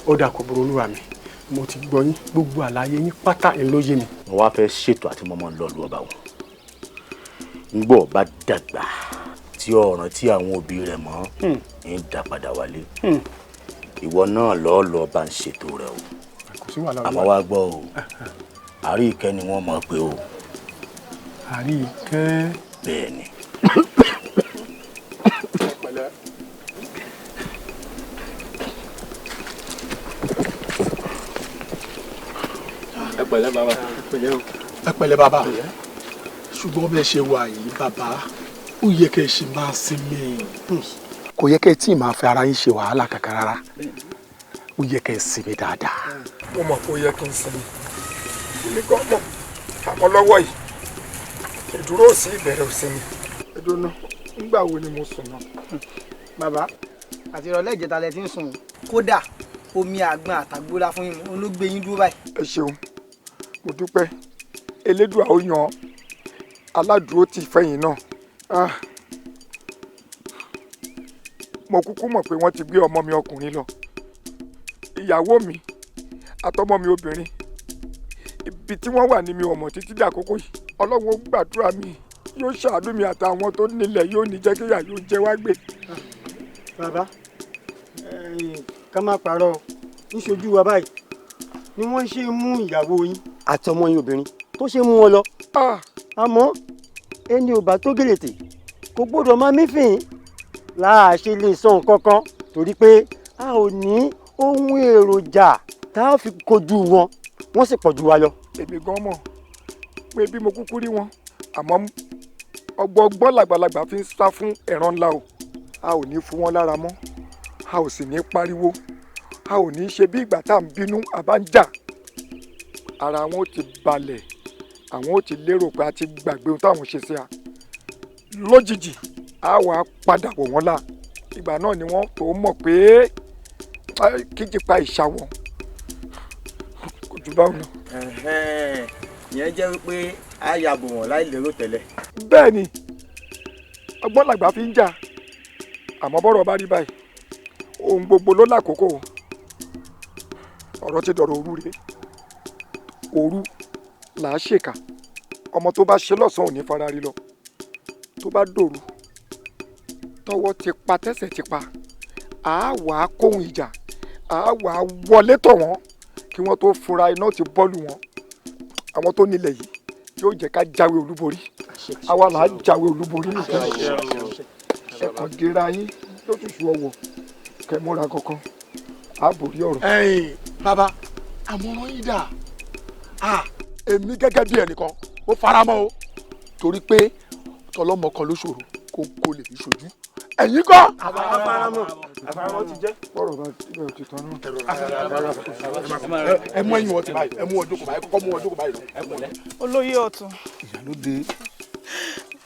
S14: Ó dà, kò burú, olúwa mi, mo ti gbọ́ yín, gbogbo àlàyé yín pátá ẹ̀ ló yé mi.
S12: Mo wá fẹ́ ṣètò àti mọ́mọ́ lọ́ọ̀lù ọba wọn ngbọ́ bá dàgbà tí ọ̀ràn tí àwọn òbí rẹ̀ mọ́ ń dá padà wálé. Ìwọ náà lọ́ọ́ lọ́ọ́ bá ń ṣètò rẹ̀ o. Àmọ́ wá gbọ́ o, Àríkẹ́ ni wọ́n mọ̀ pé o.
S14: Àríkẹ́.
S12: Bẹ́ẹ̀ ni.
S9: Ẹ pẹ̀lẹ́ bàbá.
S13: Ẹ pẹ̀lẹ́ bàbá. Ṣùgbọ́n bẹ́ẹ̀ ṣe wà yìí bàbá, ó yẹ kẹ́ ẹ ṣe máa sinmi. Kò yẹ kẹ́ ẹ tí ì máa fi ara yín ṣe wàhálà kankan rárá. Ó yẹ kẹ́ ẹ sinmi dáadáa.
S11: Mo mọ̀ pé ó yẹ kí n sinmi. Èmi gan mọ̀, àmọ́ lọ́wọ́ yìí ìdúró sí ìbẹ̀rẹ̀ òsinmi. Ẹdùnú, nígbà wo ni mo sùn náà?
S15: Bàbá, àti ìrọ̀lẹ́ ìjẹta lẹ ti ń sùn. Kódà omi àgbọn àtàgbóla fún yín ló gbé yín dúró báyìí.
S11: Ẹ ṣeun, mo dúpẹ́. Elédùà ó yan aládùúró ti fẹ̀yìn náà. Mo kúkú mọ̀ pé wọ́n ti gbé ọmọ mi ọkùnrin lọ, ìyàwó mi àtọmọ mi obìnrin. Ibi tí wọ́n wà ní mi ò mọ̀ títí dàkókò yìí. Ọlọ́run ó gbàdúrà mi, yóò ṣàánú mi àtàwọn tó nílẹ̀, yóò ní jẹ́ kíyà yóò jẹ wá gbé.
S15: Bàbá, ká má parọ́, níṣojú wa báyìí ni wọ́n ṣe mú ìyàwó yín àti ọmọ yín obìnrin tó ṣe mú wọn lọ. Àmọ́ ẹni ò bá tó gèlètè kò gbọ́dọ̀ máa mífìn láà ṣe lè sọ nǹkan kan, torí pé a ò ní ohun èròjà tá a fi kojú wọn, wọ́n sì pọ̀ ju wa lọ.
S11: Èmi gan mọ̀ pé bí mo kúkú rí wọn, àmọ́ ọgbọọgbọ́n làgbàlagbà fi ń sá fún ẹ̀ràn ńlá o. A ò ní fún wọn lára mọ́, a ò sì ní pariwo, a ò ní ṣe bí ìgbà tá à ń bínú àbá ń jà. Ara wọn ó ti balẹ̀, àwọn ó ti lérò pé a ti gbàgbé ohun táwọn ṣe sí a. Lójijì a wà á padà wọ̀ wọ́n la. Ìgbà náà ni wọ́n tó mọ̀ pé kíjìpa ìṣàwọ̀ kò jù báwọn lọ.
S9: Ìyẹn jẹ́ wípé a yàgò wọ́n láì lérò tẹ́lẹ̀.
S11: Bẹ́ẹ̀ ni, ọgbọ́n làgbà fi ń jà. Àmọ́ bọ́rọ̀ bá rí báyìí, ohun gbogbo ló lákòókò. Ọ̀rọ̀ ti dọ̀rọ̀ òru rèé. Òru là á ṣèkà. Ọmọ tó bá ṣe lọ́sàn-án ò ní fara rí lọ. Tó bá dòru, tọwọ́ ti pa tẹ́sẹ̀ ti pa, àá wà á kóhun ìjà, àá wà á wọlé tọ̀ wọ́n kí wọ́n tó fura iná ti bọ́ọ̀lù wọn. Àwọn tó nílẹ̀ yìí yóò jẹ́ ká jáwé olúborí. Àwa là á jáwé olúborí nìkan. Ẹ kàn dira yín lóṣooṣù ọwọ́ kẹ́ múra kankan, á borí ọ̀rọ̀.
S13: Ẹ̀yin bàbá, àmọ̀ràn yín dà. Èmi gẹ́gẹ́ bí ẹnìkan ó faramọ́ o, torí pé tọlọ́mọ kan ló ṣòro kó kó lè fi ṣojú. Ẹ̀yin kọ́.
S15: Àwa faramọ́.
S11: Àfàwọn ti jẹ́.
S16: Bọ́rọ̀ bá ibẹ̀ ti tán náà.
S13: Ẹ mú ẹyin wọn ti báyìí, ẹ mú ọjọ́ kò báyìí, kọ́kọ́ mú ọjọ́ kò báyìí lọ.
S7: Olóyè ọ̀tún.
S13: Ìyálóde.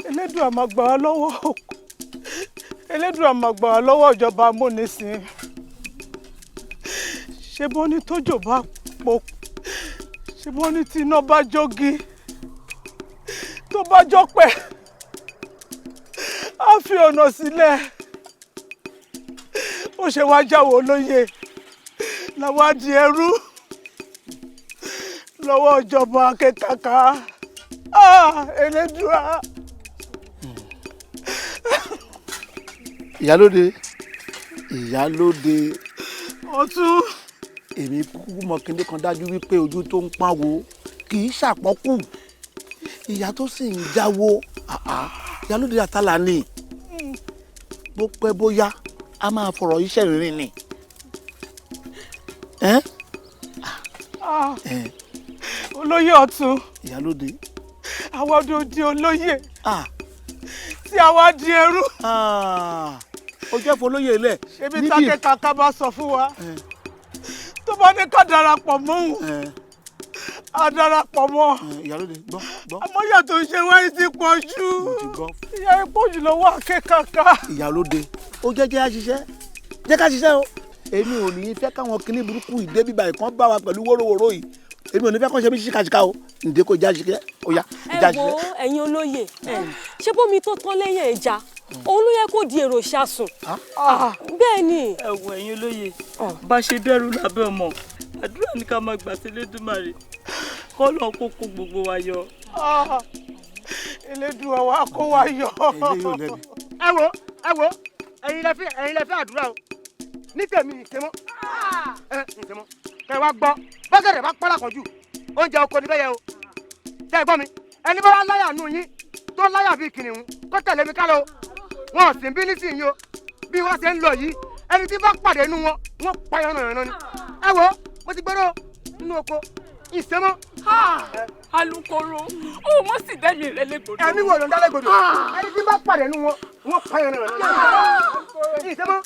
S7: Elédùà máa gbà wá lọ́wọ́. Elédùà máa gbà wá lọ́wọ́ ìjọba amúnisìn. Ṣé bó ní tójò bá po, ṣé bó ní tí iná bá jógi, tó bá jọ́pẹ̀, á fi ọ̀nà sílẹ̀. Ó ṣe wá jáwọ́ olóyè làwọn á di ẹrú lọ́wọ́ ìjọba akẹ́kàkà. Elédùà.
S13: Ìyálóde, ìyálóde.
S7: Ọ̀tún.
S13: Èmi kúkú mọ kíndé kan dájú wípé ojú tó ń pawó kì í ṣàpọ́kù. Ìyá tó sì ń jáwó, ìyálóde àtàlà ni. Bó pẹ́ bóyá a máa fọ̀rọ̀ iṣẹ́ rìnrìn ni.
S7: Olóyè ọ̀tún.
S13: Ìyálóde.
S7: Àwọn ọdún di olóyè. Tí a wá di ẹrú.
S13: Ó jẹ́ fọlóyè lẹ̀.
S7: Ṣebí tákẹ́kàká bá sọ fún wa. Tó bá ní ká darapọ̀ mọ́ òun. A darapọ̀ mọ́.
S13: Ìyálóde gbọ́ gbọ́.
S7: Àmọ́ ìyà tó ń ṣe wáyé ti pọ̀ jù. Ìyà yìí pọ̀ jù lọ́wọ́ akẹ́kàká.
S13: Ìyálóde, ó jẹ́ jẹ́ àṣìṣe. Jẹ́ ká ṣiṣẹ́ o. Èmi ò ní fẹ́ káwọn kinní burúkú ìdé bíbá ìkan bá wa pẹ̀lú wórówóró yìí. Èmi ò ní fẹ́ kọ́ ṣe bí ṣíkàṣíkà o. Ǹdẹ́ kò já ṣiṣẹ́, ó yá, já ṣiṣẹ́.
S5: Ẹ wo ẹ̀yin olóyè, ṣé bómi tó tán lẹ́yìn ẹja, òun ló yẹ kó di èrò ṣàsùn. Bẹ́ẹ̀ ni.
S6: Ẹ wo ẹ̀yin olóyè, bá ṣe dẹ́rù lábẹ́ ọmọ, àdúrà ní ká máa gbà sí Elédùmarè, kọ́lọ̀ kó kó gbogbo wa yọ.
S7: Elédùà wa kó wa yọ.
S2: Ẹ wo, ẹ wo, ẹ̀yin lẹ fẹ́ àdúrà o. Ní tèmi ìṣe mọ́, ìṣe mọ́, kẹ wá gbọ́, bọ́gẹ̀dẹ̀ bá pọ́nlá kan jù, oúnjẹ oko ni bẹ́yẹ o. Tẹ́ ẹ gbọ́ mi, ẹni bá wá láyà nù yín tó láyà bíi kìnìún kó tẹ̀lé mi ká lọ o. Wọn ò sì ń bí nísìnyí o. Bí wọ́n ṣe ń lọ yìí, ẹni tí bá pàdé nù wọn, wọ́n pa yànnà yànnà ni. Ẹ wo, mo ti gbọ́dọ̀ nínú oko, ìṣe mọ́.
S4: Alukoro, ó mọ̀ sí dẹ́mi rẹ légbodò.
S2: Ẹ̀mí wo ló ń dá légbodò? Ẹni tí bá pàdé nù wọn, wọ́n pa yànnà yànnà ni. Ìṣe mọ́.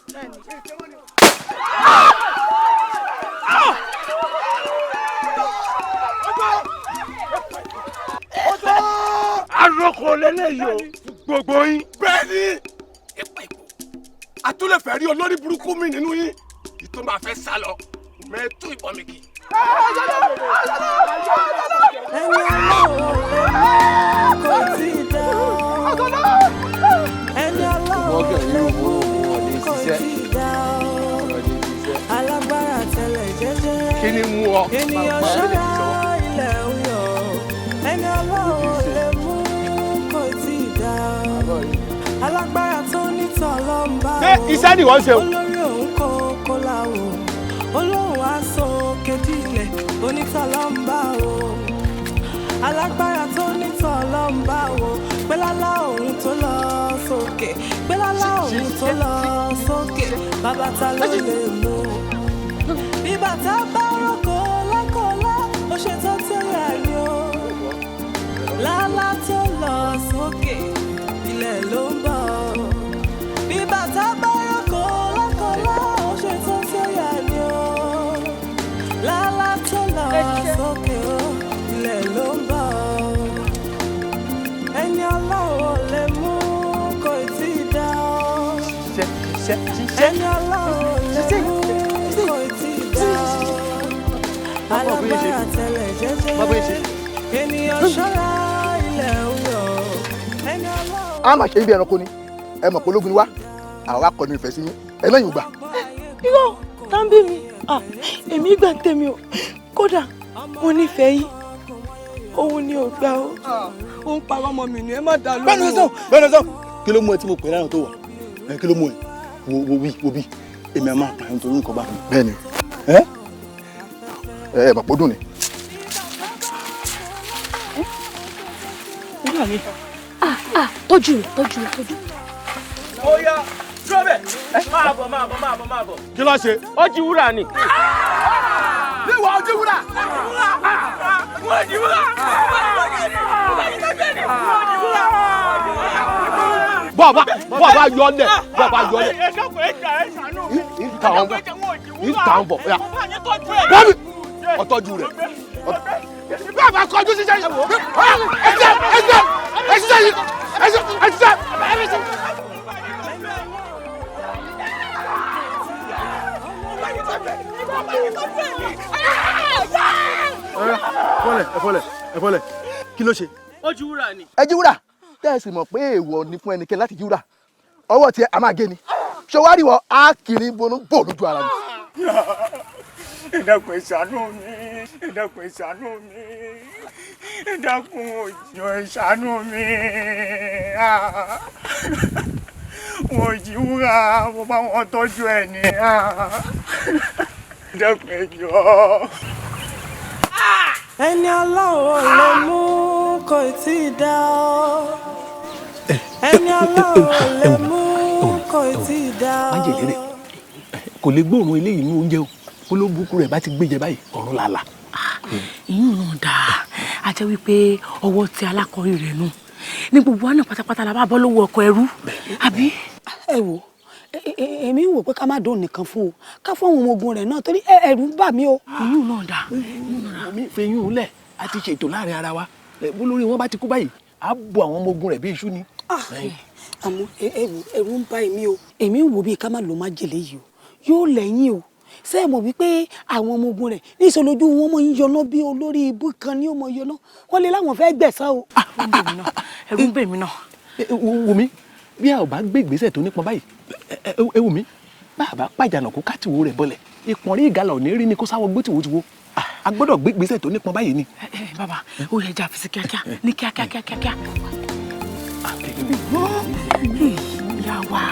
S11: Aroko lélẹ́yìí o, gbogbo yín. Bẹ́ẹ̀ni, ipa ìbò, a tún lè fẹ́ rí olórí burúkú mi nínú yín, ìtò máa fẹ́ sá lọ, mẹ́tú ìbọn mi kì.
S1: Ẹni ọlọ́run lè mú kò tí ì dá. Ẹni ọlọ́run lè mú kò tí ì dá. Alágbára tẹ̀lẹ̀ jẹ́jẹ́.
S11: Kí ni mú ọ?
S1: Ènìyàn ṣọ́ra ilẹ̀ ń yọ̀. Ẹni ọlọ́run lè mú kò tí ì dá. Alágbára tó ní tọ̀lọ́ ń bá
S11: Ṣé iṣẹ́ ni wọ́n ṣe o?
S1: Olórí òun kò kó láwò. Olóhùn aṣọ kejì ilẹ̀ onítọ̀lọ́ ń bá o. Alágbára tó ní tọ̀lọ́ ń bá o. Pélálá òun tó lọ sókè. Pélálá òun tó lọ sókè. Bàbá ta ló lè mú? Bí bàtà bá rògbò lákọ̀ọ́lá, ó ṣe tó tí ó yà ni o. Lálá tó lọ sókè, ilẹ̀ ló ń bọ̀. Bí bàtà bá rògbò lákọ̀ọ́lá, ó ṣe tó tí ó yà ni o. Lálá tó lọ sókè, ilẹ̀ ló ń bọ̀. Ẹni ọlọ́run lè mú kò tí ì dá o. Ẹni ọlọ́run lè mú kò tí ì dá o. Alágbára tẹ̀lẹ̀ jẹ́jẹ́. Ènìyàn ṣọ́ra ilẹ̀ ń yọ̀. Ẹni ọlọ́run.
S9: A máa ṣe ibi ẹranko ni, ẹ mọ̀ pé ológun ni wá, àwa kọ́ni ìfẹ́ sí yín, ẹ lẹ́yìn ògbà.
S10: Irọ́, tá ń bí mi, èmi gbà ń tèmi o, kódà mo nífẹ̀ẹ́ yín, òun ni ò gbà o.
S1: Ó ń parọ́ ọmọ mi ni, ẹ má dá lóhùn.
S9: Bẹ́ẹ̀ni sọ, bẹ́ẹ̀ni sọ, kí ló mú ẹ tí mo pè láàrín tó wà? Kí ló mú ẹ? Wo bí, wo bí, èmi a máa pààyàn torí nǹkan bá mi. Bẹ́ẹ̀ni. Ẹ ẹ mọ̀ pé ó dùn ni.
S5: Tọ́jú rẹ̀, tọ́jú rẹ̀, tọ́jú rẹ̀.
S3: Ó yá, dúró bẹ̀. Máa bọ̀, máa bọ̀, máa bọ̀, máa bọ̀.
S12: Kí ló ṣe?
S3: Ó jí wúrà ni.
S9: Níwọ̀ ó jí wúrà.
S4: Wọ́n jí wúrà.
S12: Bọ́ọ̀bá bọ́ọ̀bá yọ ọ́ lẹ̀, bọ́ọ̀bá yọ ọ́ lẹ̀.
S11: Ẹ dákun, ẹ jà, ẹ ṣàánú
S9: Ìta wọn bọ̀. Ìta wọn bọ̀. Bọ́ọ̀lù ọtọ́jú rẹ̀. Bí a bá kọjú síṣẹ́ yìí. Ẹsẹ̀ ẹsẹ̀ ẹsẹ̀ yìí ẹsẹ̀ ẹsẹ̀ ẹsẹ̀.
S12: Ẹ fọlẹ̀ ẹ fọlẹ̀ kí ló ṣe.
S1: Ó jí wúrà ni.
S9: Ẹ jí wúrà tẹ́ ẹ sì mọ̀ pé èèwọ̀ ni fún ẹnikẹ́ni láti jí wúrà ọwọ́ tiẹ̀ a máa gé ni ṣọwárí wọ á kiri bonú bò lójú ara mi.
S11: Ẹ dákun ẹ ṣàánú mi, ẹ dákun ẹ ṣàánú mi, ẹ dákun òjò ẹ ṣàánú mi. Wọn jí wúrà mo bá wọn tọ́jú ẹ ní. Ẹ dákun ẹ jọ̀ọ́.
S1: Ẹni Ọlọ́run lè mú kò tí ì dá ọ. Ẹni Ọlọ́run lè mú kò tí ì dá ọ.
S3: Májèlé rẹ̀ kò lè gbóòórùn eléyìí ní oúnjẹ o, olóbùkún rẹ̀ bá ti gbéjẹ báyìí ọ̀run làlà.
S5: Ìyún náà dáa, a jẹ́ wípé ọwọ́ ti alákọ̀ọ́rí rẹ̀ nù ní gbogbo wa náà pátápátá la bá bọ́ lọ́wọ́ ọkọ ẹrú àbí.
S10: Ẹ wò èmi ń wò pé ká má dùn nìkan fún o, ká fún àwọn ọmọ ogun rẹ̀ náà torí ẹ̀rù ń bà mí o.
S5: Ìyún náà dáa.
S3: Omi fẹyún lẹ̀ a ti ṣètò láàrin ara wa bó lórí wọn bá ti kú báyìí á bo àwọn ọmọ ogun rẹ̀ bí iṣu ni.
S10: Àmọ́ ẹ̀rù ń bà èmi o. Èmi ń wò bíi ká má lò májèlé yìí o, yóò lẹ́yìn o. Ṣé ẹ mọ̀ wípé àwọn ọmọ ogun rẹ̀ níṣẹ́ lójú wọn mọ̀ ń yọná bí olórí ibú kan ní ó mọ̀ yọná, wọ́n lè láwọn fẹ́ gbẹ̀san o.
S5: Ẹ̀rù ń bà èmi náà.
S3: Wò mí bí a ò bá gbé ìgbésẹ̀ tó nípọn báyìí, ẹ wò mí bá a bá pàjánà kó kátìwó rẹ̀ bọlẹ̀ ìpọ̀nrí ìgalà ò ní rí ni kó sáwọ́ gbó tìwótìwó. A gbọ́dọ̀ gbé ìgbésẹ̀ tó nípọn báyìí ni.
S5: Bàbá ó yẹ ẹja fi sí kíákíá ní kíákíá kíákíá. Ìyá wa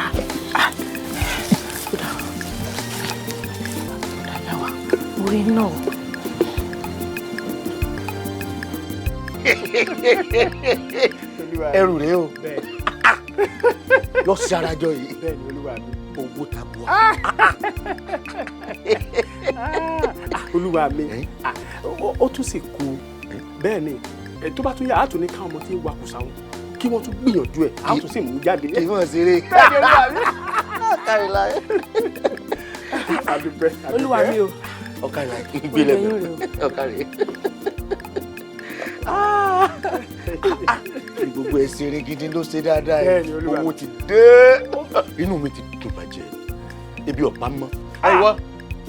S5: orí náà.
S9: Ẹrù rèé o, lọ sí arajọ yìí owó tabua.
S14: Olúwa mi ó tún sì kú bẹ́ẹ̀ ni tó bá tún yà á tún ní káwọn ọmọ tí ń wakùsà wọn kí wọ́n tún gbìyànjú ẹ̀ á tún sì mú jáde.
S9: Kì í mọ̀ ṣeré.
S14: Bẹ́ẹ̀ ni olúwa mi.
S9: Kárí láyé.
S14: Adúpẹ́.
S5: Olúwa mi o.
S9: Ọ̀kàrà ìgbélé mi ọ̀kàrà. Gbogbo ẹ̀ ṣeré gidi ló ṣe dáadáa yìí, owó ti dé, inú mi ti dùn bàjẹ́, ebi ọ̀pá mọ́.
S12: Àìwọ́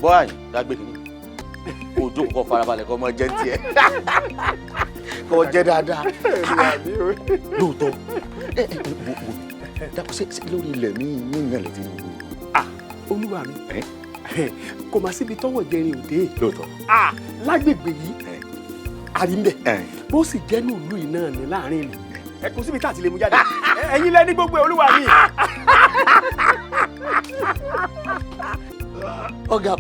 S12: bọ́ àyìn dágbé kìíní, kò jókòó kó farabalẹ̀ kó mọ jẹ́ tiẹ̀,
S9: kó jẹ́ dáadáa. Lóòótọ́, dákun ṣe lórí ilẹ̀ mi ní ìyànlẹ̀ tí mo wò.
S14: Olúwa mi, kò má síbi tọ́wọ́ jẹrin òde.
S9: Lóòótọ́.
S14: Lágbègbè yìí, àrí ń bẹ̀, bó sì jẹ́ ní ìlú yìí náà ní láàrin ìlú. Ẹ kò síbi tá a ti lè mú jáde. Ẹ̀yin lẹ ní gbogbo ẹ̀ olúwa mi.
S9: Ọ̀gá.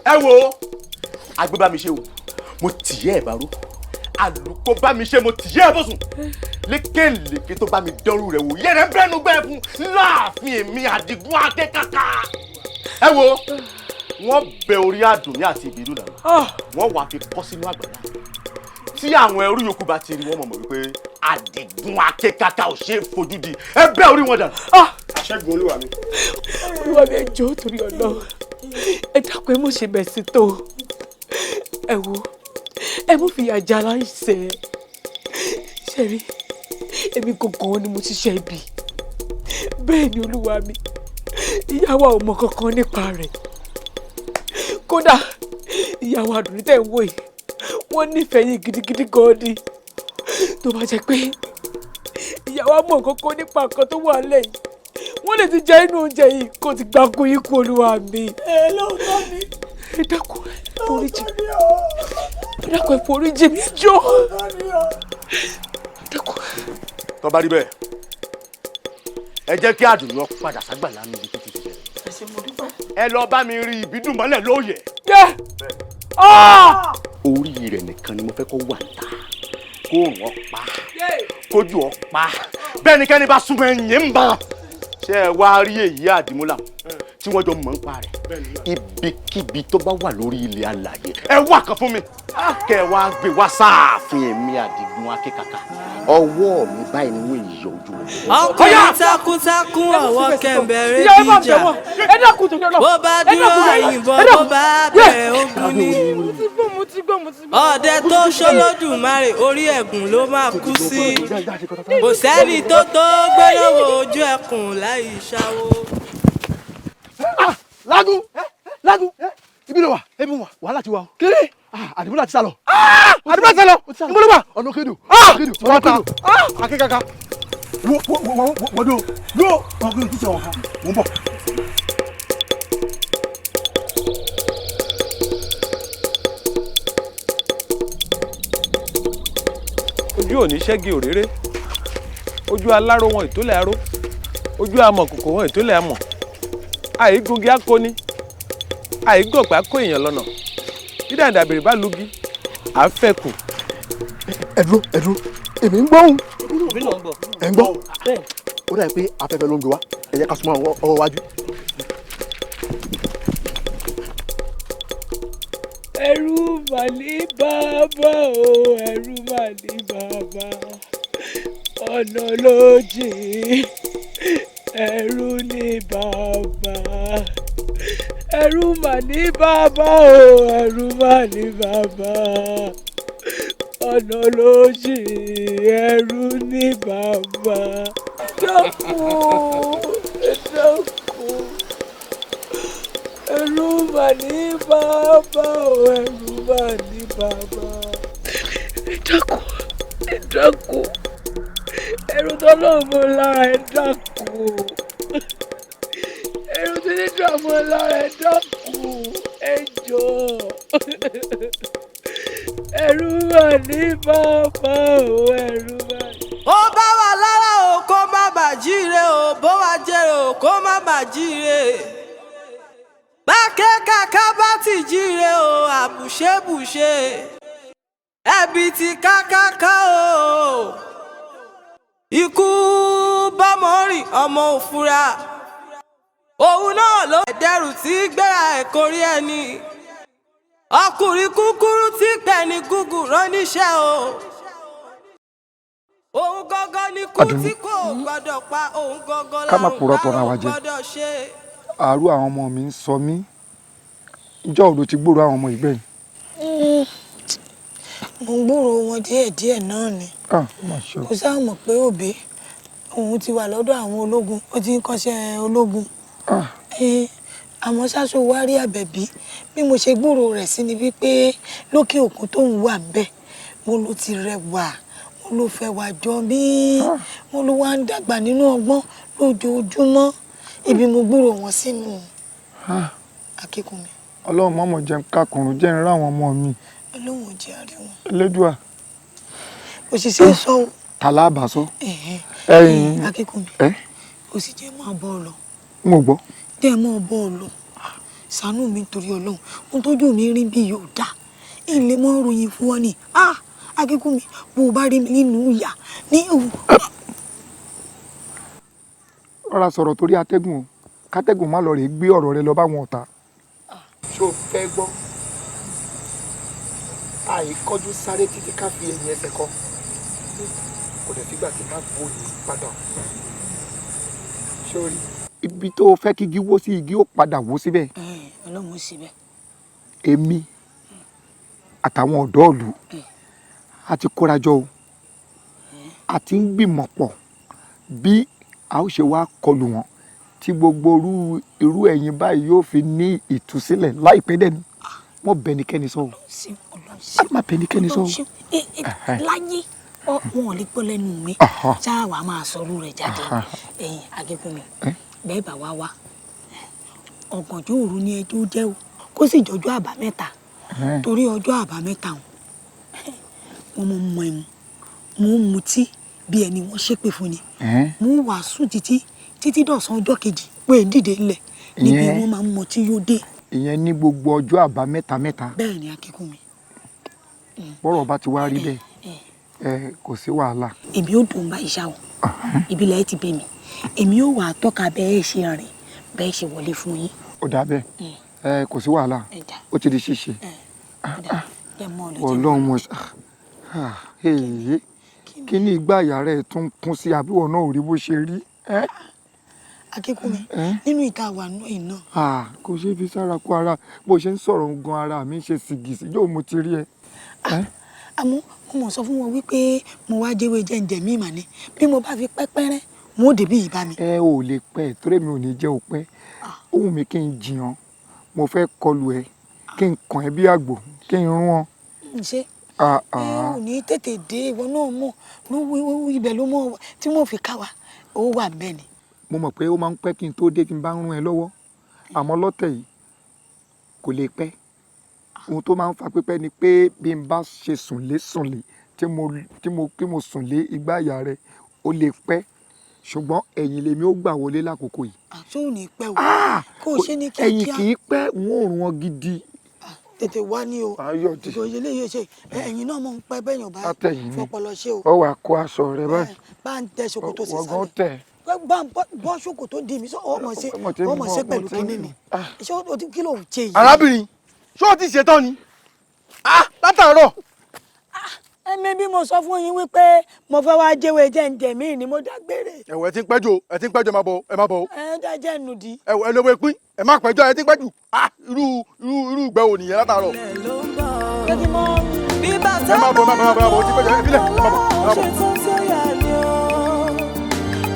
S12: Ẹ wo agbébámiṣe o, mo tìyẹ́ ẹ̀ báró, àlùkò bá mi ṣe mo tìyẹ́ ẹ̀ bọ̀sùn, lékèlékè tó bá mi dánrú rẹ̀ wò yẹ́rẹ̀ bẹ́nu bẹ́ẹ̀ fún láàfin èmi Àdìgún Akékàkà. Ẹ wo wọ́n bẹ orí Àdùnní àti Ìbídùn dànù, wọ́n wàá fi kọ́ sínú àgbàlá tí àwọn ẹrú yòókù bá ti rí wọ́n mọ̀ wípé Àdìgún Akékàkà ò ṣeé fojú di, ẹ bẹ́ orí wọn dànù.
S14: Aṣẹ́gun olúwa mi.
S5: Olúwa mi ẹ jọ̀ọ́ torí Ọlọ́run, ẹ dákun ẹ mọ̀ ṣe bẹ̀ sí tó, ẹ wo ẹ mú fìyà jẹ aláìṣẹ̀. Ṣe rí èmi gangan ni mo ṣiṣẹ́ ibi, bẹ́ẹ̀ ni olúwa mi, ìyàwó ò mọ kankan nípa rẹ̀. Kódà ìyàwó Àdùnní tẹ̀ ń wò yìí, wọ́n nífẹ̀ẹ́ yín gidigidi gan ni. Tó bá jẹ́ pé ìyàwó mọ kankan nípa nǹkan tó wà lẹ́yìn, wọ́n lè ti jẹ inú oúnjẹ yìí kó ti gbá kú yín kú olúwa mi.
S10: Ẹ lóòótọ́ ni.
S5: Ẹ dákun ẹ foríjì mi, ẹ dákun ẹ foríjì mi jọ̀ọ́.
S12: Tó bá rí bẹ́ẹ̀, ẹ jẹ́ kí Àdùnní ó padà ságbàlá níbi tó ti ṣiṣẹ́. Ẹ lọ bá mi rí Ìbídùn mọ́lẹ̀ lóòyẹ̀. Orí rẹ̀ nìkan ni mo fẹ́ kó wà níta, kó wọ́n pa, kójú ọ pa, bẹ́ẹ̀ ni kẹ́ni bá súnmọ́ ẹ̀yìn ń bá. Ṣé ẹ wá rí èyí àdìmúlà? Tí wọ́n jọ mọ̀ ń pa rẹ̀, ibikíbi tó bá wà lórí ilẹ̀ alàyè, ẹ wá kan fún mi, kẹ wá gbé wá sáàfin èmi Àdìgún Akékaka. Ọwọ́ mi báyìí ni wọ́n yọ ojú rẹ̀.
S1: Ọkùnrin takuntakun, ọwọ́ kẹ̀mbẹ̀rẹ̀ bíjà. Bó bá dúró àyìnbọn, bó bá bẹ̀rẹ̀ ogun ni. Ọdẹ tó ṣolódùmarè, orí ẹ̀gùn ló máa kú sí. Kò sẹ́ni tó tó gbẹ́lówó ojú ẹkùn láì ṣáwó.
S9: Lágùn, Lágùn, ibi ló wà, ebi wà, wàhálà ti wà o. Kéré, Àdìmúlà ti sá lọ. Àdìmúlà ti sá lọ, ibo ló wà? Ọ̀nà Òkèdù, Òkèdù, ọ̀nà Òkèdù, Akékaka. Wo wo wo wo do do ọkùnrin tó sọ̀rọ̀ kan, mò ń bọ̀.
S16: Ojú ò ní ṣẹ́gi òréré, ojú aláró wọn ìtólẹ̀ aró, ojú amọ̀kòkò wọn ìtólẹ̀ amọ̀. Àìgúngi akóni, àìgọ̀pá kó èèyàn lọ́nà. Dídàdàbèrè bá lugi, à ń fẹ́ kù.
S9: Ẹ dúró, ẹ dúró, èmi ń gbóhùn. Ẹ ń gbọ́. Ó dàbí pé afẹ́fẹ́ ló ń gbé wá. Ẹ jẹ́ ká súnmọ́ ọwọ́ wájú.
S5: Ẹ̀rù mà ní bàbá o, ẹ̀rù mà ní bàbá, ọ̀nà ló jìn. Ẹ̀rù ní bàbá, ẹ̀rù mà ní bàbá o, ẹ̀rù mà ní bàbá, ọ̀nà ló jìn, ẹ̀rù ní bàbá. Dákun, dákun, ẹ̀rù mà ní bàbá o, ẹ̀rù mà ní bàbá. Ẹ dákun, ẹ dákun, ẹ̀rù tọ́lọ́mọ lára, ẹ dákun, ẹ̀rù tí ní dààmú lára, ẹ dákun, ẹ jọ̀ọ́, ẹ̀rù mà ní bàbá o, ẹ̀rù mà ní.
S1: Ó bá wà lára o, kó má bà jíire o, bó wà jẹrè o, kó má bà jíire. Bákẹ́ kàkà bá ti jíire o, àbùṣebùṣe ẹbí ti kákáká o. Ikú bọ́mọ rìn, ọmọ òfura, òun náà ló dẹrù tí gbéra ẹ̀ kórí ẹni. Ọkùnrin kúkúrú tí pẹ̀lú gúgù rán níṣẹ́ o. Òun gangan ni kú tí kò gbọ́dọ̀ pa, òun gangan
S17: Ká má
S1: làrùn
S17: purọ́ tọra wa
S1: kárùn
S17: jẹ.
S1: gbọ́dọ̀ ṣe.
S17: Àárú àwọn ọmọ mi ń sọ mí. Ìjọ́ wo ló ti gbúròó àwọn ọmọ ìgbẹ́yìn?
S18: Mo ń gbúròó wọn díẹ̀díẹ̀ náà ni.
S17: Ah, ó mà ṣe o.
S18: Kò sáà mọ̀ pé òbí òun ti wà lọ́dọ̀ àwọn ológun, ó ti ń kọ́ṣẹ́ ológun. Àmọ́ ṣáṣọ wá rí Àbẹ̀bí, bí mo ṣe gbúròó rẹ̀ sí ni wípé lókè òkun tóun wà ń bẹ̀, mo ló ti rẹwà, mo ló fẹ́ wà jọ mí, mo ló wá ń dàgbà nínú ọgbọ́n lójoojúmọ́. Ibi mo gbúròó wọn sínú. Akínkúnmi.
S17: Ọlọ́run mọ̀mọ́ jẹ́ ń kakùnrùn, jẹ́ ń ráwọn ọmọ mi.
S18: Ọlọ́run ò jẹ́ àrí wọn.
S17: Elédùà.
S18: Òṣìṣẹ́ sọ o.
S17: Tàlá àbàsọ.
S18: Ẹ̀hẹ́n.
S17: Ẹ̀yin.
S18: Akínkúnmi.
S17: Ẹ.
S18: Ó sì jẹ́ máa bọ́ ọ lọ.
S17: Mo gbọ́.
S18: Jẹ́ máa bọ́ ọ lọ. Ṣàánú mi nítorí Ọlọ́run. Ohun tójú mi rí bí yóò dá. Ilé mọ́ ròyìn fún ọ ni. Ah! Akínkúnmi, bó o bá rí mi nínú ìyà ní òwú.
S17: Rọra sọ̀rọ̀ torí atẹ́gùn o. Kátẹ́gùn má lọ rè gbé ọ̀rọ̀ rẹ lọ báwọn ọ̀tá. Ṣé o fẹ́ gbọ́? Àìkọjú sáré títí ká fi ẹ̀yìn ẹsẹ̀ kọ. Kò dẹ̀ sígbà tí má gbó yìí padà. Ṣé o rí? Ibi tó o fẹ́ kí igi wó sí, igi ó padà wó síbẹ̀.
S18: Ọlọ́run ó sì bẹ́ẹ̀.
S17: Èmi àtàwọn ọ̀dọ́ ìlú a ti kóra jọ o. A ti ń gbìmọ̀ pọ̀ bí a ó ṣe wá kọlù wọn tí gbogbo irú ẹ̀yin báyìí yóò fi ní ìtúsílẹ̀ láìpẹ́ dẹ́ni. Wọ́n bẹ ẹnikẹ́ni sọ o. A má bẹ ẹnikẹ́ni sọ o.
S18: Láyé wọn ò lè gbọ́ lẹ́nu mi. Ṣáà wàá máa sọ̀rọ̀ rẹ̀ jáde. Ẹ̀yin Akínkúnmi, bẹ́ẹ̀ bá wá wá, ọ̀gànjọ́ òru ni ẹjọ́ jẹ́ o, kó sì jọjọ́ àbámẹ́ta. Torí ọjọ́ àbámẹ́ta wọn mọ̀ mọ̀ ẹ̀mú, mò ń mutí bí ẹni wọ́n ṣépè fún ni. Mò ń wàásù títí títí dọ̀sán ọjọ́ kejì pé dìde ńlẹ̀ níbi wọ́n máa ń mọtí yóò dé.
S17: Ìyẹn ní gbogbo ọjọ́ àbámẹ́ta mẹ́ta.
S18: Bẹ́ẹ̀ ni Akínkúnmi.
S17: Bọ́rọ̀ bá ti wá rí bẹ́ẹ̀, ẹ kò sí wàhálà.
S18: Èmi ò dùn bá ìṣá o, ìbílẹ̀ ti bẹ̀ mí, èmi ò wà tọ́ka bẹ́ẹ̀ ṣe rìn Bẹ́ẹ̀ ṣe wọlé fún yín.
S17: Ó dà bẹ́ẹ̀, ẹ kò sí wàhálà, ó ti di ṣíṣe.
S18: Ẹ mọ́ ọ lọ jẹ́.
S17: Ọlọ́run mo èyí kí ní igbá ìyá rẹ̀ tún kún sí, àbíwọ̀ náà ò rí bó ṣe rí.
S18: Akínkúnmi, nínú ìta wà nù iná.
S17: Kò ṣeé fi sára kó ara bó ṣe ń sọ̀rọ̀ gan, ara mi ṣe sìgìsì yóò mo ti rí ẹ.
S18: Àmọ́ mo mọ̀ sọ fún wọn wípé mo wá jẹ́wé jẹ́ǹjẹ̀ mí mà ní bí mo bá fi pẹ́pẹ́rẹ́ wọn ò débí ìbá mi.
S17: Ẹ ò lè pẹ́ torí mi ò ní jẹ́ òpẹ́, ohun mi kí n jiyàn, mo fẹ́ kọlù ẹ, kí n kàn ẹ́ bí àgbò, kí n rún ọ.
S18: Ṣé ẹ ò ní tètè dé? Ìwọ náà mọ̀ ibẹ̀ ló mọ̀ tí mo fi ká wa ó wà bẹ́ẹ̀ ni.
S17: Mo mọ̀ pé ó máa ń pẹ́ kí n tó dé tí n bá ń rún ẹ lọ́wọ́, àmọ́ lọ́tẹ̀ yìí kò lè pẹ́. Ohun tó máa ń fa pípẹ́ ni pé bí n bá ṣe sùnlé sùnlé tí mo sùnlé igbá ìyá rẹ, ó lè pẹ́, ṣùgbọ́n ẹ̀yìn lèmi ó gbà wọlé lákòókò yìí.
S18: Ṣé ò ní pẹ́ o? Kó o ṣe ní kíákíá.
S17: Ẹ̀yìn kì í pẹ́, n ó rún wọn gidi.
S18: Tètè wá ní o, ìgò eléyìí ṣe ẹ̀yìn náà mọ̀ ń pẹ́ bẹ́yàn bá fọpọlọ ṣe o.
S17: Ọ wà kó aṣọ rẹ báyìí.
S18: Bá ń tẹ ṣòkòtò sí sálẹ̀, bá ń bọ́ ṣòkòtò dì mí, ọmọ ṣe ọmọ ṣe pẹ̀lú kínní ni, ṣé o ti kí ló ń ṣe yìí.
S9: Arábìnrin, ṣé o ti ṣetán ni látàárọ̀.
S10: Ẹ̀mí bí mo sọ fún yín wípé mo fẹ́ wá jẹ́wé jẹ́ǹjẹ̀ mí ni mo dágbére.
S9: Ẹ̀wọ̀, ẹ ti ń pẹ́jù, ẹ ti ń pẹ́jù, ẹ má bọ̀, ẹ má bọ̀.
S10: Ẹ jẹ́ nùdí.
S9: Ẹ̀wọ̀, ẹ lówó ìpín, ẹ má pẹ́jọ́, ẹ ti ń pẹ́jù. Irú irú irú ìgbẹ́ wo nìyẹn látàárọ̀. Ẹ má bọ̀, ẹ má bọ̀, ẹ má bọ̀, ẹ ti pẹ́jù, ẹ fi lẹ̀, ẹ má bọ̀, ẹ má bọ̀.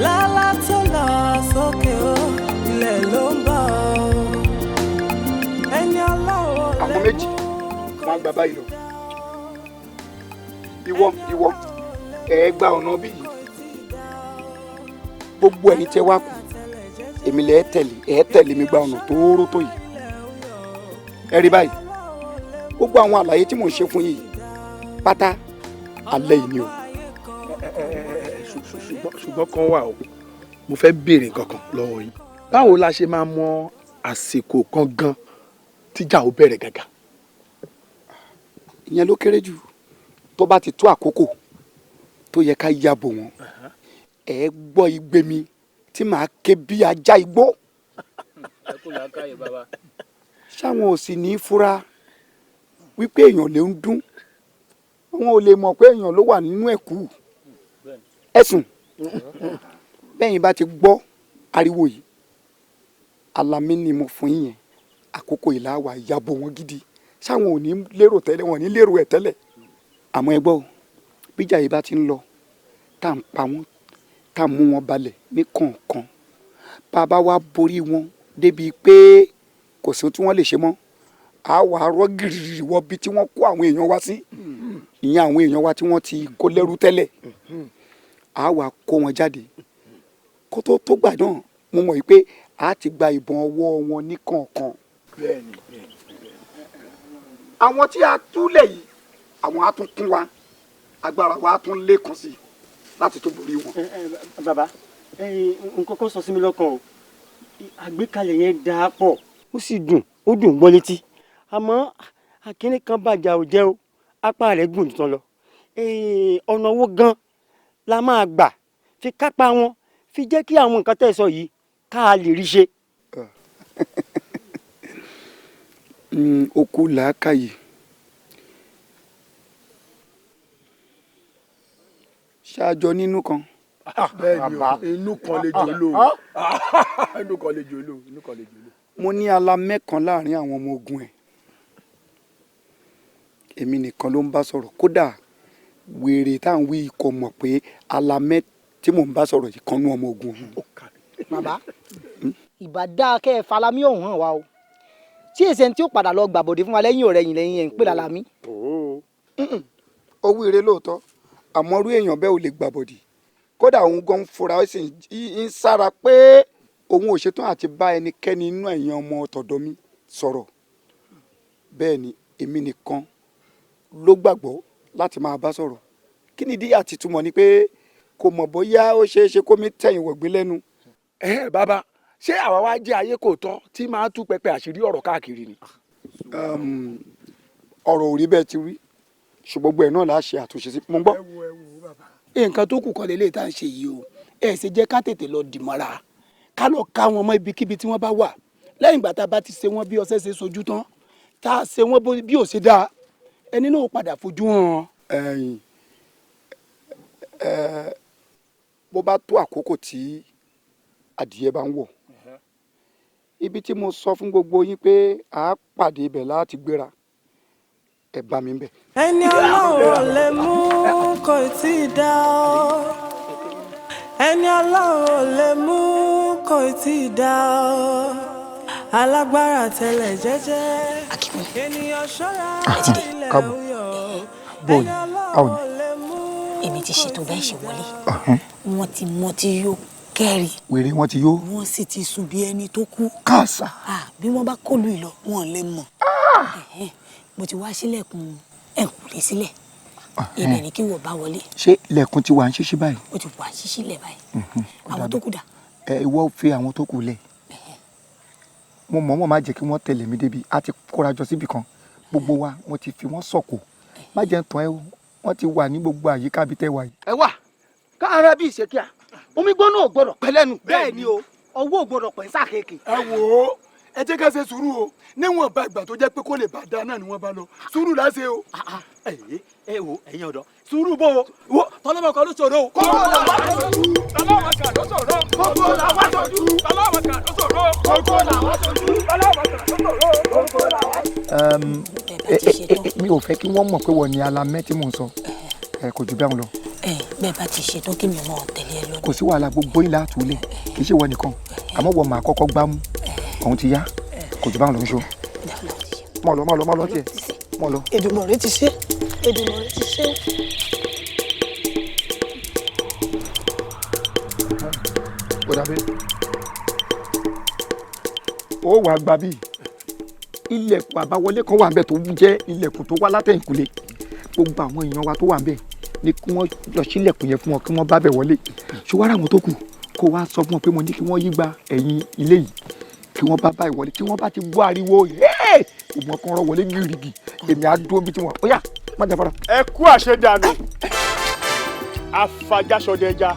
S1: Lálá tó lọ sókè ó, ilẹ̀ ló ń bọ̀, ẹni ọlọ́wọ́.
S17: Àwọn méjì wọn gba báyìí lọ, ìwọ ìwọ ẹ gba ọ̀nà bí yìí, gbogbo ẹ̀yin tẹ́ wá kù èmi lẹ tẹ̀lé, ẹ tẹ̀lé mi gba ọ̀nà tóóró tó yìí. Ẹ rí báyìí, gbogbo àwọn àlàyé tí mò ń ṣe fún yìí pátá alẹ́ yìí ni o.
S13: Ṣùgbọ́n kan wà o, mo fẹ́ béèrè nǹkan kan lọ́wọ́ yín. Báwo la ṣe máa mọ àsìkò kan gan tíjà ó bẹ̀rẹ̀ gàgà?
S17: Ìyẹn ló kéré jù. Tó bá ti tó àkókò tó yẹ ká yàbò wọn, ẹ gbọ́ igbe mi tí màá ké bí ajá igbó. Ṣáwọn ò sì ní í fura wípé èèyàn lè ń dún, wọn ò lè mọ̀ pé èèyàn ló wà nínú ẹ̀kú ẹ̀sùn. Bẹ́yìn bá ti gbọ́ ariwo yìí, alamí ni mo fún yín yẹn, àkókò ìlà wà yàbò wọn gidi. Ṣáwọn ò ní lérò tẹ́lẹ̀, wọn ò ní lérò ẹ̀ tẹ́lẹ̀. Àmọ́ ẹ gbọ́ o, bíjà yìí bá ti ń lọ, tá à ń pa wọ́n, tá à ń mú wọn balẹ̀ ní kọ̀ọ̀kan, bá a bá wá borí wọn débi pé kò sí ohun tí wọ́n lè ṣe mọ́, a wà á rọ́ gìrìrì wọ bí tí wọ́n kó àwọn èèyàn wa sí, ìyẹn àwọn èèyàn wa tí wọ́n ti kó lẹ́rú tẹ́lẹ̀, a wà kó wọn jáde. Kó tó tó gbà náà, mo mọ̀ pé a ti gba ìbọn ọwọ́ wọn ní kọ̀ọ̀kan. Àwọn tí a túlẹ̀ yìí, àwọn á tún kún wa, agbára wa á tún lékun sí i láti tó borí wọn.
S15: Bàbá, nǹkan kan sọ sí mi lọ́kàn o, àgbékalẹ̀ yẹn dáa pọ̀, ó sì dùn, ó dùn gbọ́ létí, àmọ́ akínní kan bàjá ò jẹ́ o, apá rẹ̀ gùn tán lọ. Ọ̀nà owó gan la máa gbà fi kápá wọn, fi jẹ́ kí àwọn nǹkan tẹ̀ sọ yìí ká lè rí ṣe.
S17: Ó kú làákàyè. Ṣáájọ nínú kan.
S13: Bẹ́ẹ̀ni o, inú kan lè jò lò, inú kan lè jò lò, inú kan lè jò lò.
S17: Mo ní alamẹ́ kan láàrin àwọn ọmọ ogun ẹ̀, èmi nìkan ló ń bá sọ̀rọ̀. Kódà wèrè tá à ń wí kò mọ̀ pé alamẹ́ tí mò ń bá sọ̀rọ̀ yìí kan nú ọmọ ogun òun.
S19: Bàbá, ìbá dáa kẹ́ ẹ falamí ọ̀hún hàn wá o, tí èsì ẹni tí ó padà lọ gbàbọ̀dé fún wa lẹ́yìn ọ̀rẹ́ yìí lẹ́yìn ẹ̀ ń pè lálamí.
S17: Owó ire lóòótọ́, àmọ́ irú èèyàn bẹ́ẹ̀ ò lè gbàbọ̀dì. Kódà òun gan fura, ó sì ń sára pé òun ò ṣetán àti bá ẹnikẹ́ni nínú ẹ̀yin ọmọ tọ̀dọ̀ mi sọ̀rọ̀. Bẹ́ẹ̀ ni èmi nìkan ló gbàgbọ́ láti máa bá sọ̀rọ̀. Kí ni ìdí àti túmọ̀ ni pé kò mọ̀ bóyá ó ṣeé ṣe kó mi tẹ̀yìn wọ̀gbìn lẹ́nu.
S13: Ẹ bàbá, ṣé àwa wá jẹ́ ayé kò tọ́ tí máa tú pẹpẹ àṣírí ọ̀rọ̀ káàkiri ni?
S17: Ọ̀rọ̀ ò rí bẹ́ẹ̀ ti wí, ṣùgbọ́n gbogbo ẹ̀ náà la ṣe àtúnṣe sí. Mo ń gbọ́.
S20: Nǹkan tó kù kọ́ lélẹ́yìí tá à ń ṣe yìí o, ẹ ṣe jẹ́ ká tètè lọ dìmọ́ra,
S11: Ká lọ ká wọn mọ́ ibikíbi tí wọ́n bá wà. Lẹ́yìn ìgbà tá a bá ti ṣe wọ́n bí ọṣẹ ṣe sojú tán, tá a ṣe wọ́n bí ò ṣe dáa, ẹni náà ó padà fojú hàn.
S17: Ẹ̀yin ẹ, bó bá tó àkókò tí adìyẹ bá ń wọ̀, ibi tí mo sọ fún gbogbo yín pé a pàdé ibẹ̀ láti gbéra, ẹ bá mi bẹ̀.
S1: Ẹni Ọlọ́run ò lè mú kò tí ì dá ọ. Ẹni Ọlọ́run ò lè mú kò tí ì dá ọ. Alágbára tẹ́lẹ̀ jẹ́jẹ́. Ènìyàn ṣọ́ra ilẹ̀
S17: Káàbọ̀.
S1: ń yọ̀.
S17: Bóòlù àwọn
S18: Èmi ti ṣètò bẹ́ẹ̀ ṣe wọlé. Wọ́n ti mọ tí yóò kẹ́rì.
S17: Wèrè wọn ti yó.
S18: Wọ́n sì ti sùn bí ẹni tó kú.
S17: Káàsà.
S18: Bí wọ́n bá kọlu ìlọ, wọn lè mọ̀. Mo ti wá sílẹ̀kùn ẹ̀kúlé sílẹ̀. Ibẹ̀ ni kí wọ́n bá wọlé.
S17: Ṣé ilẹ̀kùn ti wà ń ṣíṣí báyìí?
S18: Ó ti wà ṣíṣí lẹ̀ báyìí. Àwọn tó kù dà?
S17: Ẹ ìwọ fi àwọn tó kù lẹ̀. Mo mọ̀ọ́mọ̀ má jẹ́ kí wọ́n tẹ̀lé mi débi. A ti kóra jọ síbì kan. Gbogbo wa mo ti fi wọ́n sọ̀kò. Má jẹ́ ń tàn ẹ́ o. Wọ́n ti wà ní gbogbo àyíká bí tẹ́ wà yìí.
S2: Ẹ wà káàárọ̀ bí ìṣèkíà, omi gbóná ò gbọ́dọ̀ pẹ́ lẹ́nu. Bẹ́ẹ̀ ni o, ọwọ́ ò gbọ́dọ̀ pẹ́ sákèké.
S11: Ẹ wò ó, ẹ jẹ́ ká ṣe sùúrù o. Níwọ̀n bá ìgbà tó jẹ́ pé kó lè bá dáa náà ni wọ́n bá lọ, sùúrù láṣẹ o.
S2: Ẹ wo ẹ̀yin ọ̀dọ́, sùúrù bò ó wo tọ́lọ́mọ kan ló ṣòro o.
S11: Kókó làwa sojú. Tọ́lọ́mọ kan ló ṣòro. Kókó làwa sojú. Tọ́lọ́mọ kan ló ṣòro. Kókó làwa sojú. Tọ́lọ́mọ kan ló ṣòro. Kókó làwa.
S17: Mi ò fẹ́ kí wọ́n mọ̀ pé wọ́n ní alamẹ́ tí mò ń sọ. Ẹ kò jù bẹ́ẹ̀ lọ.
S18: Bẹ́ẹ̀ bá ti ṣètò kí mi mọ̀ tẹ̀lé ẹ lọ.
S17: Kò sí wàhálà, gbogbo yín láàtúlẹ̀, kì í ṣe wọ́n nìkan, àmọ́ wọ́n máa kọ́kọ́ gbámú. Òun ti yá, kò jù báwọn lọ ń ṣó. Mọ̀ lọ, mọ̀ lọ, mọ̀ lọ tiẹ̀, mọ̀ lọ.
S7: Èdùmàrè ti ṣe, Èdùmàrè ti ṣe.
S17: Ó dàbí ó wàá gba bíi ilẹ̀kùn àbáwọlé kan wà ń bẹ̀ tó jẹ́ ilẹ̀kùn tó wá látẹ̀yìnkùlé. Gbogbo àwọn èèyàn wa tó wà ń bẹ̀ ni kí wọ́n lọ sílẹ̀kùn yẹn fún wọn kí wọ́n bá bẹ̀ wọlé. Ṣùgbọ́n àwọn tó kù kó wá sọ fún wọn pé mo ní kí wọ́n yí gba ẹ̀yìn ilé yìí kí wọ́n bá báyìí wọlé. Tí wọ́n bá ti gbọ́ ariwo ìmọ̀ kan rọ wọlé gírígì, èmi á dúró bí tí wọ́n ó yá má jáfara.
S11: Ẹ kú àṣedànù, afajásọdẹja.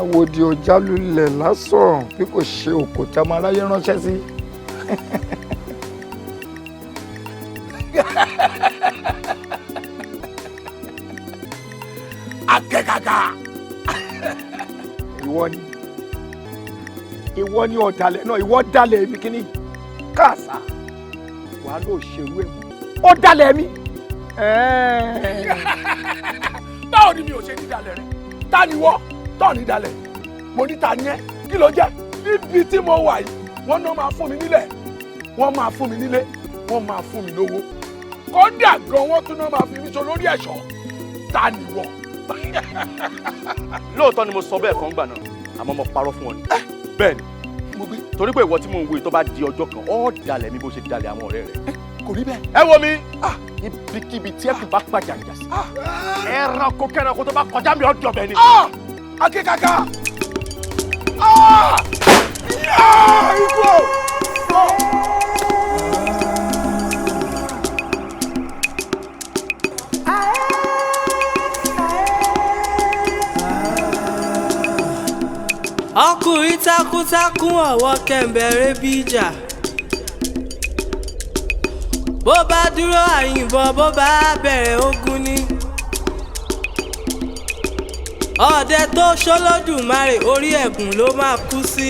S17: Àwòdì ọjà lulẹ̀ lásán bí kò ṣe òkò tí a máa ráyé ránṣẹ́ sí.
S11: Akẹ́kàkà.
S17: Ìwọ ni ọ̀dàlẹ̀ náà, ìwọ dalẹ̀ mi kíní káàsà wàá lò ṣerú ẹ̀ ó dalẹ̀ mi.
S11: Báwo ni mi ò ṣe ní dalẹ̀ rẹ? Ta ni wọ́ tọ́ ní dalẹ̀? Mo ní ta ni ẹ́, kí ló jẹ́? Níbi tí mo wà yìí, wọ́n náà máa fún mi nílẹ̀, wọ́n máa fún mi nílé, wọ́n máa fún mi lówó, kódà gan wọ́n tún náà máa fi mí ṣe olórí ẹ̀ṣọ́. Ta ni wọ́?
S12: Lóòótọ́ ni mo sọ bẹ́ẹ̀ fún gbà náà, àmọ́ mo parọ́ fún ọ ni. Bẹ́ẹ̀ ni, torí pé ìwọ tí mò ń wo yìí, tó bá di ọjọ́ kan, ó dalẹ̀ mi bó ṣe dalẹ̀ àwọn ọ̀rẹ́ rẹ̀.
S11: Kò rí bẹ́ẹ̀.
S12: Ẹ wo mi, ibikíbi tí ẹ kì bá pàjàjà sí, ẹranko kẹranko tó bá kọjá mi ọjọ́ bẹ́ẹ̀ ni.
S11: Akíkaka! Ikú o!
S1: Ọkùnrin takuntakun ọwọ́ kẹ̀ǹbẹ̀rẹ̀ bí ìjà. Bó bá dúró àyìnbọn, bó bá bẹ̀rẹ̀ ogun ni. Ọdẹ tó ṣolódùmarè orí ẹ̀gùn ló máa kú sí.